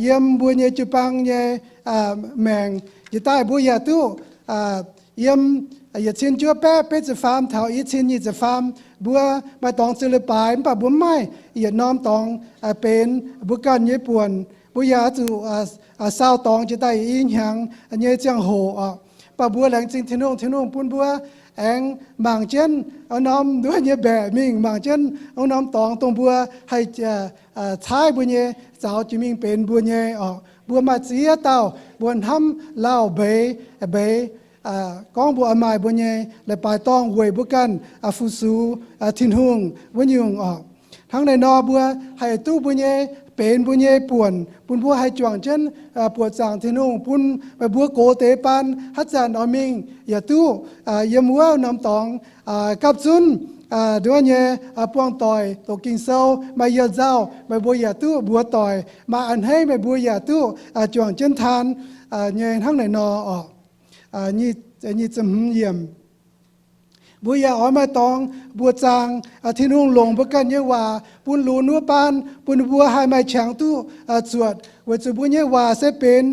yiem mbuo nyei jiu-baang nyei maengc. Jiex daaih mbuo yaac duqv yiem yietc cin juov baeqv betv ziepc faam taux i cin nyic ziepc faam, mbuo maaih dorngx ziepc leiz-baaix, mv baac mbuo mv maaih yietc norm dorngx benx mbuo ganh nyei buonc. Mbuo yaac zuqc sau dorngx jiex daaih i hnyangx nyei ziangh hoc oc. Mv baac mbuo laengz zingh Tin-Hungh, Tin-Hungh bun mbuo aengx mangc jienv norm nduov nyei mbaeqc mingh, mangc jienv norm dorngx dongh mbuo haih caaiv mbuo nyei, zaux jiex mingh benx mbuo nyei oc. Mbuo maaih ziex dauh mbuo hnamv lauh mbeix, mbeix gorngv mbuo oix maaih mbuo nyei leiz-baaix dorngh weic mbuo ganh fu-sux Tin-Hungh wuov nyungc oc. Hnangv naaic nor mbuo haih duqv mbuo nyei, benx mbuo nyei buonc, bun mbuo haih juangc jienv buoqc zaangc Tin-Hungh, bun meih mbuo gox deix baan haaix zanc oix mingh yaac duqv yiem wuov norm dorngx gapv zunv nduov nyei buangh doic doqc Ging-Sou, maaih yietc nzauh meih mbuo yaac duqv mbuox doic, maaih a'hneiv meih mbuo yaac duqv juangc jienv taan nyei hnangv naaic nor oc. Nyic ziepc hmz yiemc. Mbuo yaac oix maaih dorngx mbuoqc zaangc Tin-Hungh longc mbuo ganh nyei waac bun lunx wuov baan, bun mbuo haih maaih qangx duqv zuotc, weic zuqc mbuo nyei waac se benx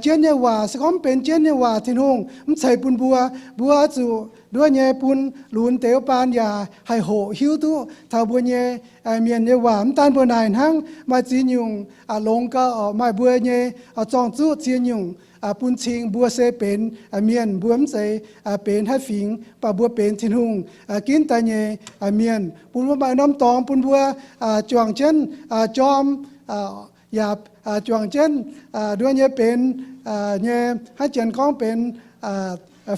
jienv nyei waac. Se gorngv mv benx jienv nyei waac, Tin-Hungh mv ceix bun mbuo. Mbuo oix zuqc nduov nyei bun lunx deix wuov baan yaac haih hoqc hiuv duqv taux mbuo nyei mienh nyei waac. Mv daan mbuo naaic hnangv, maaih ziex nyungc longx gau oc, maaih mbuo nyei zorng-zuqv ziex nyungc bun cing mbuo se benx mienh, mbuo mv zeiz benx haaix fingx, mv baac mbuo benx Tin-Hungh ginv daaih nyei mienh. Bun mbuo maaih norm dorngx bun mbuo juangc jienv jorm yaac juangc jienv nduov nyei benx nyei, hnangv janx gorngv benx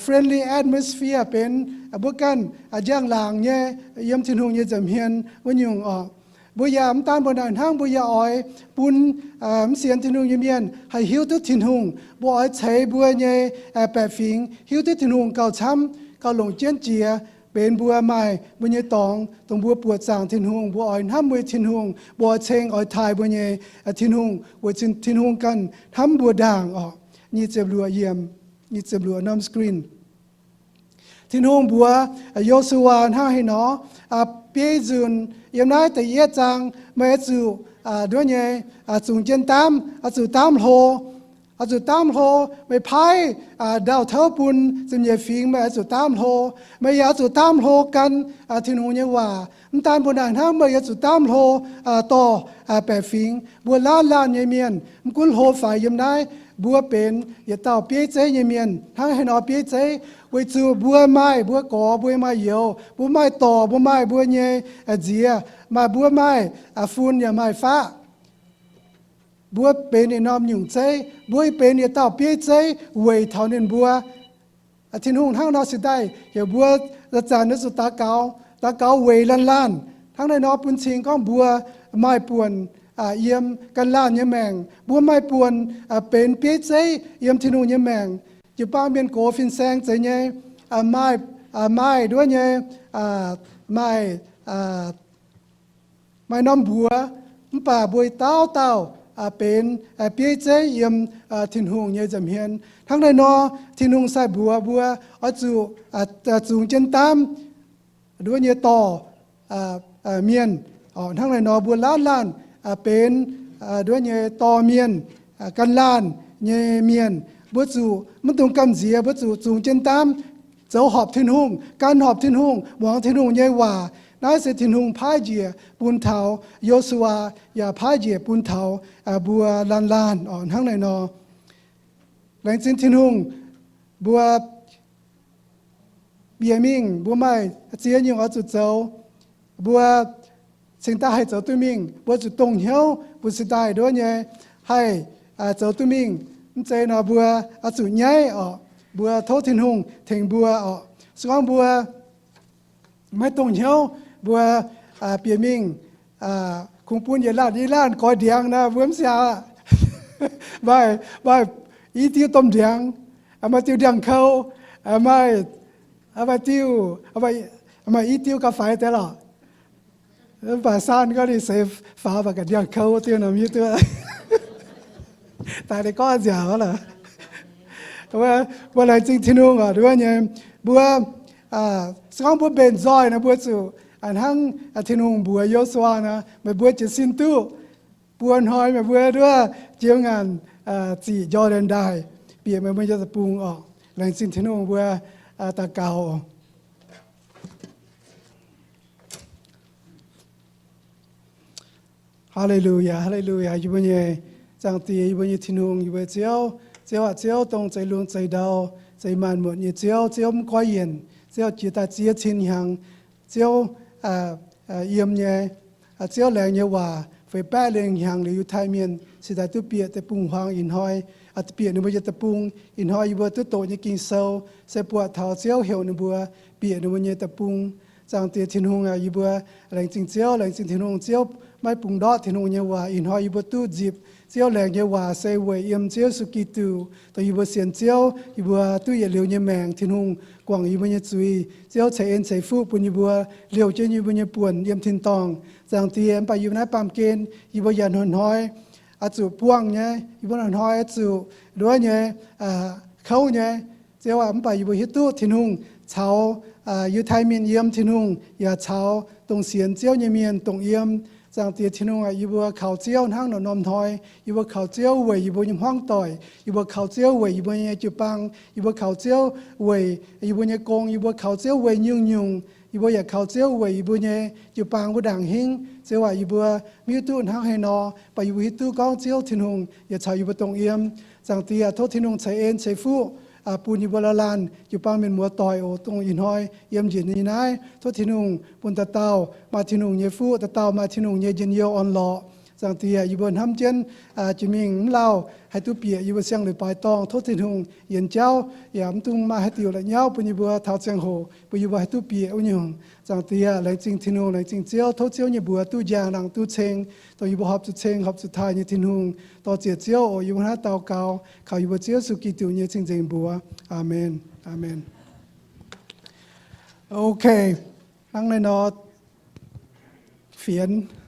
friendly atmosphere, benx mbuo ganh njang-laangc nyei yiem Tin-Hungh nyei nza'hmien wuov nyungc oc. Mbuo yaac mv daan mbuo naaic hnangv, mbuo yaac oix bun mv sienx Tin-Hungh nyei mienh haih hiuv duqv Tin-Hungh. Mbuo oix ceix mbuo nyei baeqc fingx hiuv duqv Tin-Hungh gauh camv, gauh longc jienv jiex benx mbuo maaih mbuo nyei dorngx dongh mbuo buoqc zaangc Tin-Hungh, mbuo oix hnamv mbuo nyei Tin-Hungh, mbuo oix ceng oix taaih mbuo nyei Tin-Hungh weic zuqc Tin-Hungh ganh hnamv mbuo ndaangc oc. Nyic ziepc luoqc yiemc, nyic ziepc luoqc norm screen. Tin-Hungh mbuox Yo^su^waa hnangv haaix nor, biei nzunc yiem naaiv da'yietv zaang meih oix zuqc nduov nyei zungx jienv daamv, oix zuqc daamv hlo, oix zuqc daamv hlo. Meih paaiv ndau touv bun ziepc nyeic fingx, meih oix zuqc daamv hlo. Meih yaac oix zuqc daamv hlo gan Tin-Hungh nyei waac. Mv daan mbuo naaic hnangv, meih yaac zuqc daamv hlo dorh baeqc fingx. Mbuo laanh laanh nyei mienh, mv gunv hlo faix yiem naaiv, mbuo benx yietc dauh bieiv zeiv nyei mienh. Hnangv haaix nor bieiv zeiv? Weic zuqc mbuo maaih mbuo gorx, mbuo maaih youz, mbuo maaih dorc, mbuo maaih mbuo nyei nziex, maaih mbuo maaih fun yaac maaih faqv. Mbuo benx yietc norm nyungc zeiv, mbuo benx yietc dauh bieiv zeiv weic taux ninh mbuo. Tin-Hungh hnangv nor se daaih heuc mbuo zanc-zanc oix zuqc daux gaux, daux gaux weic laanh laanh. Hnangv naaiv nor bun cing gorngv mbuo maaih buonc yiem gan laanh nyei maengc, mbuo maaih buonc benx bieiv zeiv yiem Tin-Hungh nyei maengc. Jiu-baang mienh gox fin-saeng zeiz nyei, maaih, maaih nduov nyei, maaih, maaih norm mbuox, mv baac mbuo dauh dauh benx bieiv zeiv yiem Tin-Hungh nyei nza'hmien. Hnangv naaiv nor, Tin-Hungh sai mbuox mbuo oix zuqc zungx jienv daamv nduov nyei dorh mienh. Hnangv naaiv nor mbuo laanh laanh benx nduov nyei dorh mienh, gan laanh nyei mienh. Mbuo zuqc maiv dungx gamh nziex, mbuo zuqc zungx jienv daamv zoux horpc Tin-Hungh, gan horpc Tin-Hungh, muangx Tin-Hungh nyei waac. Naaiv se Tin-Hungh paaiv njiec bun taux Yo^su^waa, yaac paaiv njiec bun taux mbuo laanh laanh oc. Hnangv naaiv nor, laengz zingh Tin-Hungh, mbuo bieqc mingh, mbuo maaih ziex nyungc oix zuqc zoux. Mbuo cingx daaih haih zoux duqv mingh, mbuo zuqc dongh hnyouv mbuo cingx daaih nduov nyei haih zoux duqv mingh. Mv zeiz nor mbuo oix zuqc nyaiv oc. Mbuo tov Tin-Hungh tengx mbuo oc. Se gorngv mbuo maiv dongh hnyouv, mbuo bieqc mingh kungx bun yietc laanh yietc laanh goix ndiangx nor, mbuo mv siaauc aqv. Maaih, maaih i diuh domh ndiangx, maaih diuh ndiangx-kou, maaih, maaih diuh, maaih i diuh gauh faix deix lorqc. Mv baac saan gorngv ninh seix faaux mv baac ga'ndiangx-kou diuh nor, mv hiuv duqv. Daaih ninh gorngv nziaauc lorqc. Mbuo laengz zingh Tin-Hungh oc, nduov nyei. Mbuo, se gorngv mbuo mbenc nzoih nor, mbuo zuqc hnangv Tin-Hungh mbuox Yo^su^waa nor, meih mbuo jiez sin duqv buo hnoi meih mbuo nduov jiex ngaanc ziqc Jor^ndaen Ndaaih, bieqc meih mbuo nyei deic-bung oc. Laengz zingh Tin-Hungh, mbuo daux gaux. Haa^le^lu^yaa, haa^le^lu^yaa, yie mbuo nyei Zaangc Diex, yie mbuo nyei Tin-Hungh, yie mbuo Ziouv. Ziouv aac, Ziouv dongh zeix lungh zeix ndau, zeix maanc muotc nyei Ziouv. Ziouv mv goiv yienc. Ziouv jiex daaih ziex cin hnyangx. Ziouv yiem nyei. Ziouv laengz nyei waac feix baeqv lengh hnyangx liuz, Yiutai Mienh cingx daaih duqv bieqc deic-bung-huaang ih hnoi, bieqc ninh mbuo nyei deic-bung. Ih hnoi yie mbuo duqv doqc nyei Ging-Sou se buatc taux Ziouv heuc ninh mbuo bieqc ninh mbuo nyei deic-bung. Zaangc Diex Tin-Hungh aac, yie mbuo laengz zingh Ziouv, laengz zingh Tin-Hungh. Ziouv maiv bungx ndortv Tin-Hungh nyei waac, ih hnoi yie mbuo duqv nzipc. Ziouv laengz nyei waac se weic yiem Ziouv Yesu Giduc, dongh yie mbuo sienx Ziouv, yie mbuo duqv yietc liuz nyei maengc. Tin-Hungh guangc yie mbuo nyei zuiz. Ziouv ceix en ceix fuqv bun yie mbuo, liouh jienv yie mbuo nyei buonc yiem tin-dorngh. Zaangc Diex, mv baac yie mbuo naaiv baamh gen yie mbuo yaac hnoi-hnoi oix zuqc buangh nyei, yie mbuo hnoi-hnoi oix zuqc nduov nyei, kouv nyei. Ziouv aac, mv baac yie mbuo hiuv duqv Tin-Hungh caux Yiutai Mienh yiem, Tin-Hungh yaac caux dongh sienx Ziouv nyei mienh dongh yiem. Zaangc Diex Tin-Hungh aac, yie mbuo kaux Ziouv hnangv naaiv norm hnoi. Yie mbuo kaux Ziouv weic yie mbuo nyei hmuangv doic. Yie mbuo kaux Ziouv weic yie mbuo nyei jiu-baang. Yie mbuo kaux Ziouv weic yie mbuo nyei gong. Yie mbuo kaux Ziouv weic nyungc-nyungc. Yie mbuo yaac kaux Ziouv weic yie mbuo nyei jiu-baang wuov ndaangc hingv. Ziouv aac, yie mbuo maiv hiuv duqv hnangv haaix nor, mv baac yie mbuo hiuv duqv gorngv Ziouv Tin-Hungh yaac caux yie mbuo dongh yiem. Zaangc Diex, tov Tin-Hungh ceix en ceix fuqv bun yie mbuo laanh laanh jiu-baang mienh muoz-doic oc, dongh ih hnoi yiem njiec nyei naaiv. Tov Tin-Hungh bun dauh dauh maaih Tin-Hungh nyei fuqv, dauh dauh maaih Tin-Hungh nyei njien-youh orn-lorqc. Zaangc Diex, yie mbuo hnamv jienv jiex mingh mv lauh haih duqv bieqc yie mbuo siang-leiz-baaix dorngh. Tov Tin-Hungh yienx jauv, yaac mv dungx maaih haaix diuc la'nyauv bun yie mbuo taux ziangh hoc bun yie mbuo haih duqv bieqc wuov nyungc. Zaangc Diex, laengz zingh Tin-Hungh, laengz zingh Ziouv. Tov Ziouv nyei mbuox duqv njang, nangc duqv ceng, dongh yie mbuo horpc zuqc ceng, horpc zuqc taaih nyei Tin-Hungh. Dorh ziec Ziouv oc, yie mbuo hnangv daux gaux kaux yie mbuo Ziouv Yesu Giduc nyei cing-nzengc mbuox. Aamen. Aamen. Ok, hnangv naaiv nor, fienx.